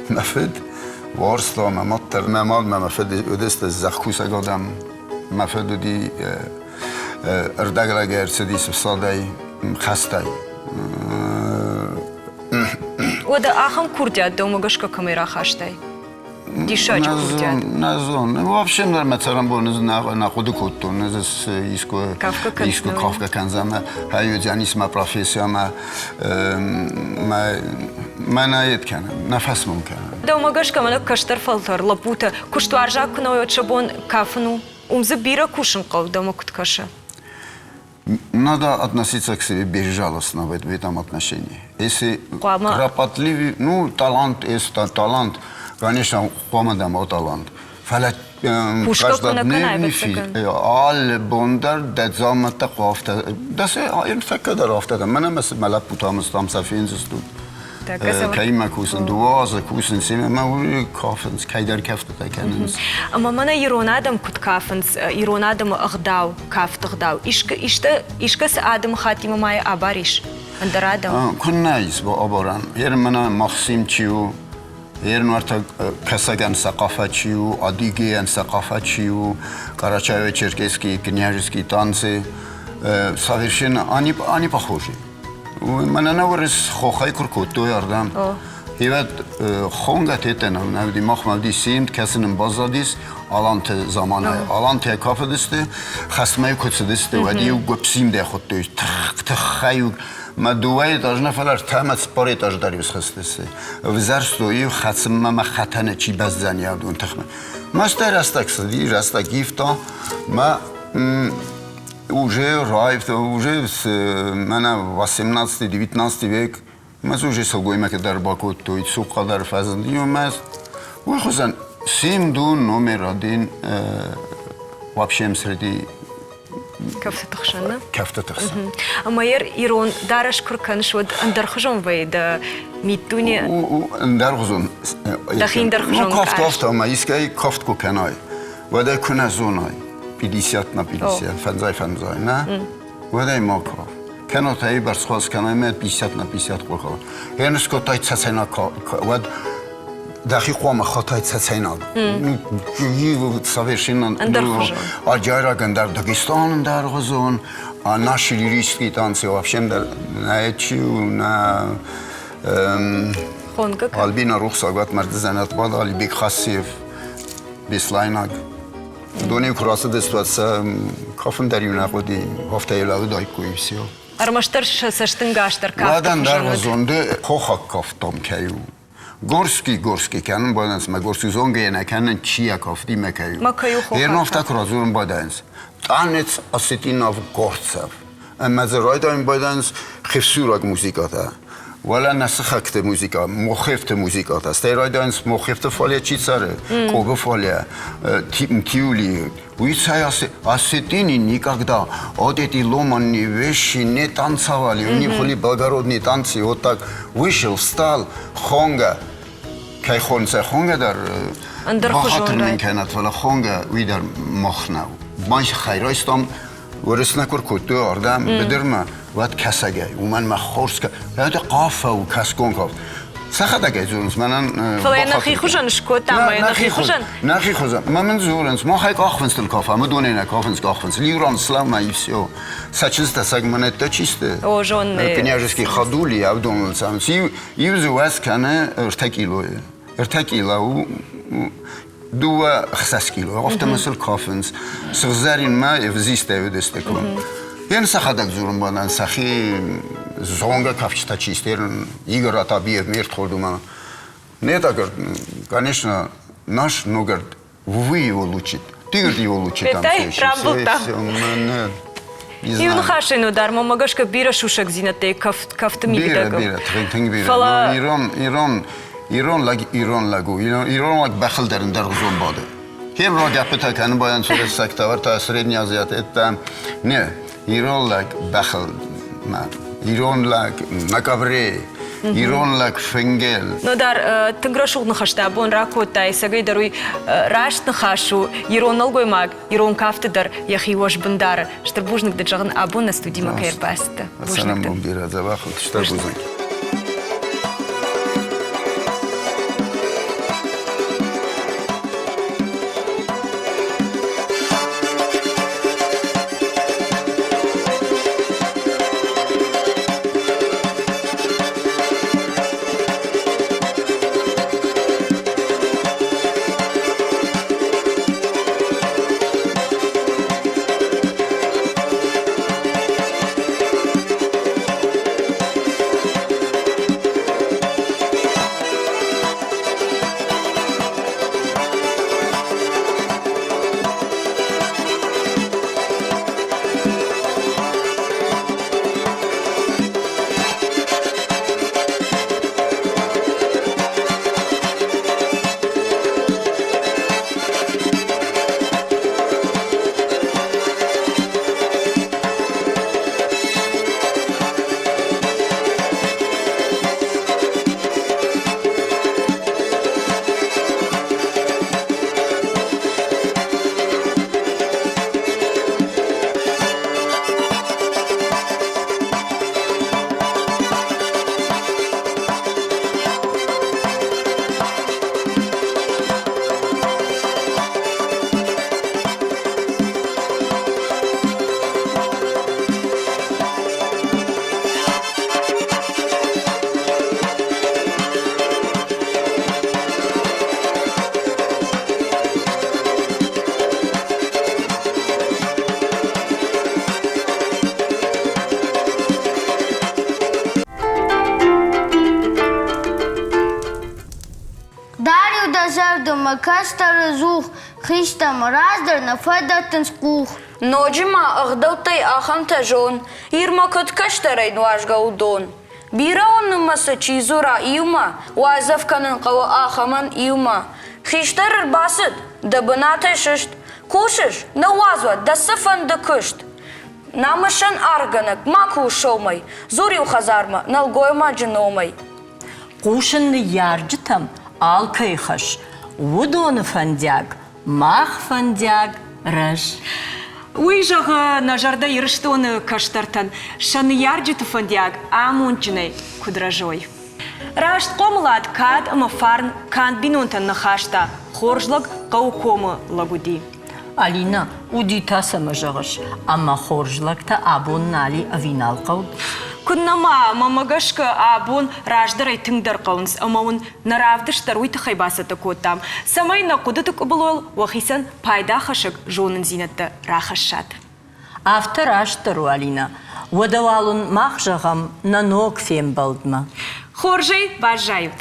мӕ фыд, уарзта мӕ мад дӕр. Мӕ мад мӕ мӕ фыд уыдысты зӕхкусӕг адӕм. Мӕ фыд уыди ӕрдӕглӕгӕй ӕрцыдис ӕфсадӕй, хӕстӕй. Уӕдӕ ахӕм курдиат дӕумӕ гӕсгӕ кӕмӕй рахастай? Диссаджы курдиат. Нӕ зон. Вообще мӕ цӕрӕнбоны нӕ хъуыды кодтон. Ӕз искуы искуы кафгӕ кӕндзӕн мӕ хайуыдзӕнис мӕ профессия мӕ мӕ мӕ нӕ ед кӕнын, нӕ фӕсмон кӕнын. Дӕумӕ гӕсгӕ мӕнӕ кӕстӕр фӕлтӕр лӕппутӕ куыстуарзаг куы нӕ уой, уӕд сӕ бон кафын у? Уым дзы бирӕ кусын хъӕуы, дӕумӕ куыд кӕсы? Надо относиться к себе безжалостно в этом отношении. Если кропотливый, ну, талант, есть талант, конечно, хъуамӕ дӕм уа талант. Фӕлӕ каждодневный алы бон дӕр дӕ дзаумӕттӕ хъуы афтӕ, дӕ сӕ ӕртӕккӕ дӕр афтӕ дӕ. Мӕнӕ мӕ лӕппутӕ там сӕ фендзыстут. Кӕимӕ кусын, дыууӕ азы кусын, семӕ мӕ уый кафынц, кӕйдӕр кӕфтытӕ кӕнынц. Ӕмӕ мӕнӕ ирон адӕм куыд кафынц, ирон адӕмы ӕгъдау, кафты ӕгъдау, искӕцы адӕмыхаттимӕ ма йӕ абарис? Ӕндӕр адӕм? Куыннӕ ис абарӕн. Ер мӕнӕ Максим чи у, ер нуӕртӕ Кӕсӕгӕн сӕ къафа чи у, Адыгейӕн сӕ къафа чи у, Карачаево-Черкесские княжеские танцы совершенно они похожи. Мӕнӕ нӕ уырыс хохӕй куы ркодтой ардӕм. Ивӕд хонгӕ тетӕн нӕ махмӕ уыди симд, кӕцы нын баззадис аланты заманӕй. Алантӕ кафыдысты, хӕстмӕ куы цыдысты, уӕд-иу гуыпп-симдӕй хуыдтой тыххӕй Мӕ дыууӕ этаж нӕ, фӕлӕ ӕртӕ ӕмӕ цыппар этаж дӕр-иу схызтысты. Ӕвзӕрстой-иу хӕцынмӕ мӕ хатӕны чи бӕздзӕни адон тыхмӕ. Мастӕй рӕстӕг цыди, рӕстӕг ивта. Мӕ уже раивта, уже мӕнӕ 18-19 век мӕ уже сылгоймӕгтӕ дӕр бакодтой, цухъхъа дӕр фӕзынди. Мӕ уый хуызӕн симду номер один вообще среди Кӕфтыты хсӕн, нӕ? Кӕфтыты хсӕн. Ӕмӕ йӕ ирон дарӕс куы ркӕныс, уӕд ӕндӕрхуызон вӕййы дӕ миддуне? Ӕндӕрхуызон. Дӕхи ӕндӕрхуызон. Ну, кафт афтӕ, ӕмӕ искӕй кафт куы кӕнай, уӕд ӕй куы нӕ зонай, 50 на 50, фӕндзай фӕндзай, нӕ? Уӕд ӕй ма каф. Кӕнӕ та бӕрц хос кӕнай, мӕ 50 на 50 къухыл. Гъе скодтай цӕцӕйнаг, уӕд дӕхи хъуамӕ хатай цӕцӕйнаг. Совершенно аджайраг ӕндӕр Дагестан ӕндӕргъуызон, а наши лирические танцы вообще ӕндӕр нӕ чи у, нӕ Альбина рухсаг мӕрдты дзӕнӕт бад Алибек Хасиев, беслайнаг. Уыдон-иу куы рацыдысты, уӕд сӕ кафын дӕр-иу нӕ хъуыди, афтӕ лӕууыдаиккой и все. Ӕрмӕстдӕр сӕ цӕстӕнгас дӕр кафты Уӕд ӕндӕргъуызон ды хохаг кафтом кӕй у. Горский, Горский кӕнын байдайынц, мӕ Горский зонгӕ нӕ кӕнын, чи йӕ кафти, мӕ кӕй у. Мӕ кӕй у хохаг Ернофтӕ куы радзурын байдайынц. Танец осетинов горцев. Ӕмӕ дзы райдайын байдайынц хевсураг музыкатӕ. Уӕлӕ нӕ сыхӕгты музыка, мохевты музыкатӕ. Стӕй райдайынц мохевты фале чи цӕры, Къобы фале, Тиули, Уый цӕй осетини никогда вот эти ломанные вещи не танцевали. У них были благородные танцы. Вот так вышел, встал, хонга. Кӕй хонынц хонга дӕр бахатыр мын кӕнӕт, фӕлӕ хонга уый дӕр мах нӕу. Мах хайрайстам уырыс нӕ куы ркодтой ардӕм быдырмӕ, уӕд кӕсагӕй. Уымӕн мӕ хорз это къафа у, кӕсгон кафт. Сӕхӕдӕг ӕй дзурынц, мӕнӕн Фӕлӕ йӕ нӕхи хуызӕн скодта ӕмӕ йӕ нӕхи хуызӕн. Нӕхи хуызӕн. Мӕ мын дзурынц, махӕй къахфындзтыл кафӕм, уыдонӕй нӕ кафынц къахфындз. Лиран слава и все. Сӕ чызджытӕ сӕг монеттӕ чи сты? О, зонны. Княжеский ходули, авдоныл цӕуынц. Иу дзы уӕз кӕны ӕртӕ килойы. Ӕртӕ кило у дыууӕ хсӕз кило. Афтӕ сыл кафынц. Сыгъзӕринмӕ ӕвзистӕй уыдысты конд. Йӕн сӕхӕдӕг дзурын банан сӕхи зонгӕ кафджытӕ чи сты, Игорь Атабиев, ме рдхорд Нет, говорит, конечно, наш, но, говорит, вы его лучше, ты, говорит, его лучше там все рамбылдта. Иу ныхасӕй ну дӕр мӕмӕ гӕсгӕ бирӕ сусӕгдзинӕдтӕй кафты мидӕг. Бирӕ, бирӕ, тынг бирӕ. Фӕлӕ ирон, ирон, ирон лӕг ирон лӕг у. Ирон лӕг бӕхыл дӕр ӕндӕргъуызон бады. Хебро гӕппытӕ кӕны байӕн сурессӕгтӕ, ӕртӕ Средний Азиат, это не, ирон лӕг бӕхыл ирон лӕг на ковре, ирон лӕг фынгел. Нодар, тынг рӕсугъд ныхӕстӕ абон ракодтай, цӕгӕй дӕр уый раст ныхас у. Ирон нӕлгоймаг ирон кафты дӕр йӕхи уӕзбын дары. Стыр бузныг дын зӕгъын, абон нӕ студимӕ кӕй ӕрбацыдтӕ. Бузныг дын. Бирӕ дзӕбӕх ут, стыр бузныг. Хистӕрмӕ кӕстӕры дзух, хистӕрмӕ раздӕр нӕ фӕдӕттынц къух. Ноджы ма ӕгъдӕуттӕй ахӕмтӕ зон, Ирмӕ куыд кӕстӕрӕй нуазгӕ у дон. Бирӕон нымӕцы чи дзура иумӕ, уайдзӕф кӕнын хъӕуы ахӕмӕн иумӕ. Хистӕр ӕрбацыд, дӕ бынатӕй сыст, Кусыс, ныууадз уӕд дӕ цыфӕнды куыст. Намысӕн аргъгӕнӕг ма кус сомӕй, дзур-иу хӕдзармӕ нӕлгоймаджы номӕй. Хъусын ныййарджытӕм алкӕй хӕс, уыдоны фӕндиаг, мах фӕндиаг рӕз. Уый зӕгъы, нӕ зӕрдӕ Ирыстоны кӕстӕртӕн сӕ ныййарджыты фӕндиаг амондджынӕй куыд рӕзой. Раст хъомылад кад ӕмӕ фарн канд бинонтӕн нӕ хаста, хорз лӕг хъӕуы комы лӕг уыди. Алина, уыди та цӕмӕ зӕгъыс, ӕмӕ хорз лӕгтӕ абон нал и ӕви нал хъӕуы? Куыннӕ ма, мӕнмӕ гӕсгӕ, абон раздӕрӕй тынгдӕр хъӕуынц ӕмӕ уын нӕ равдыст дӕр уый тыххӕй бацӕттӕ кодтам, цӕмӕй нӕ хъуыдыты къуыбылойыл уӕхицӕн пайдахӕссӕг зонындзинӕдтӕ рахӕссат. Афтӕ растдӕр у, Алинӕ. Уӕдӕ уал уын мах зӕгъӕм нӕ ног фембӕлдмӕ. Хорзӕй баззайут!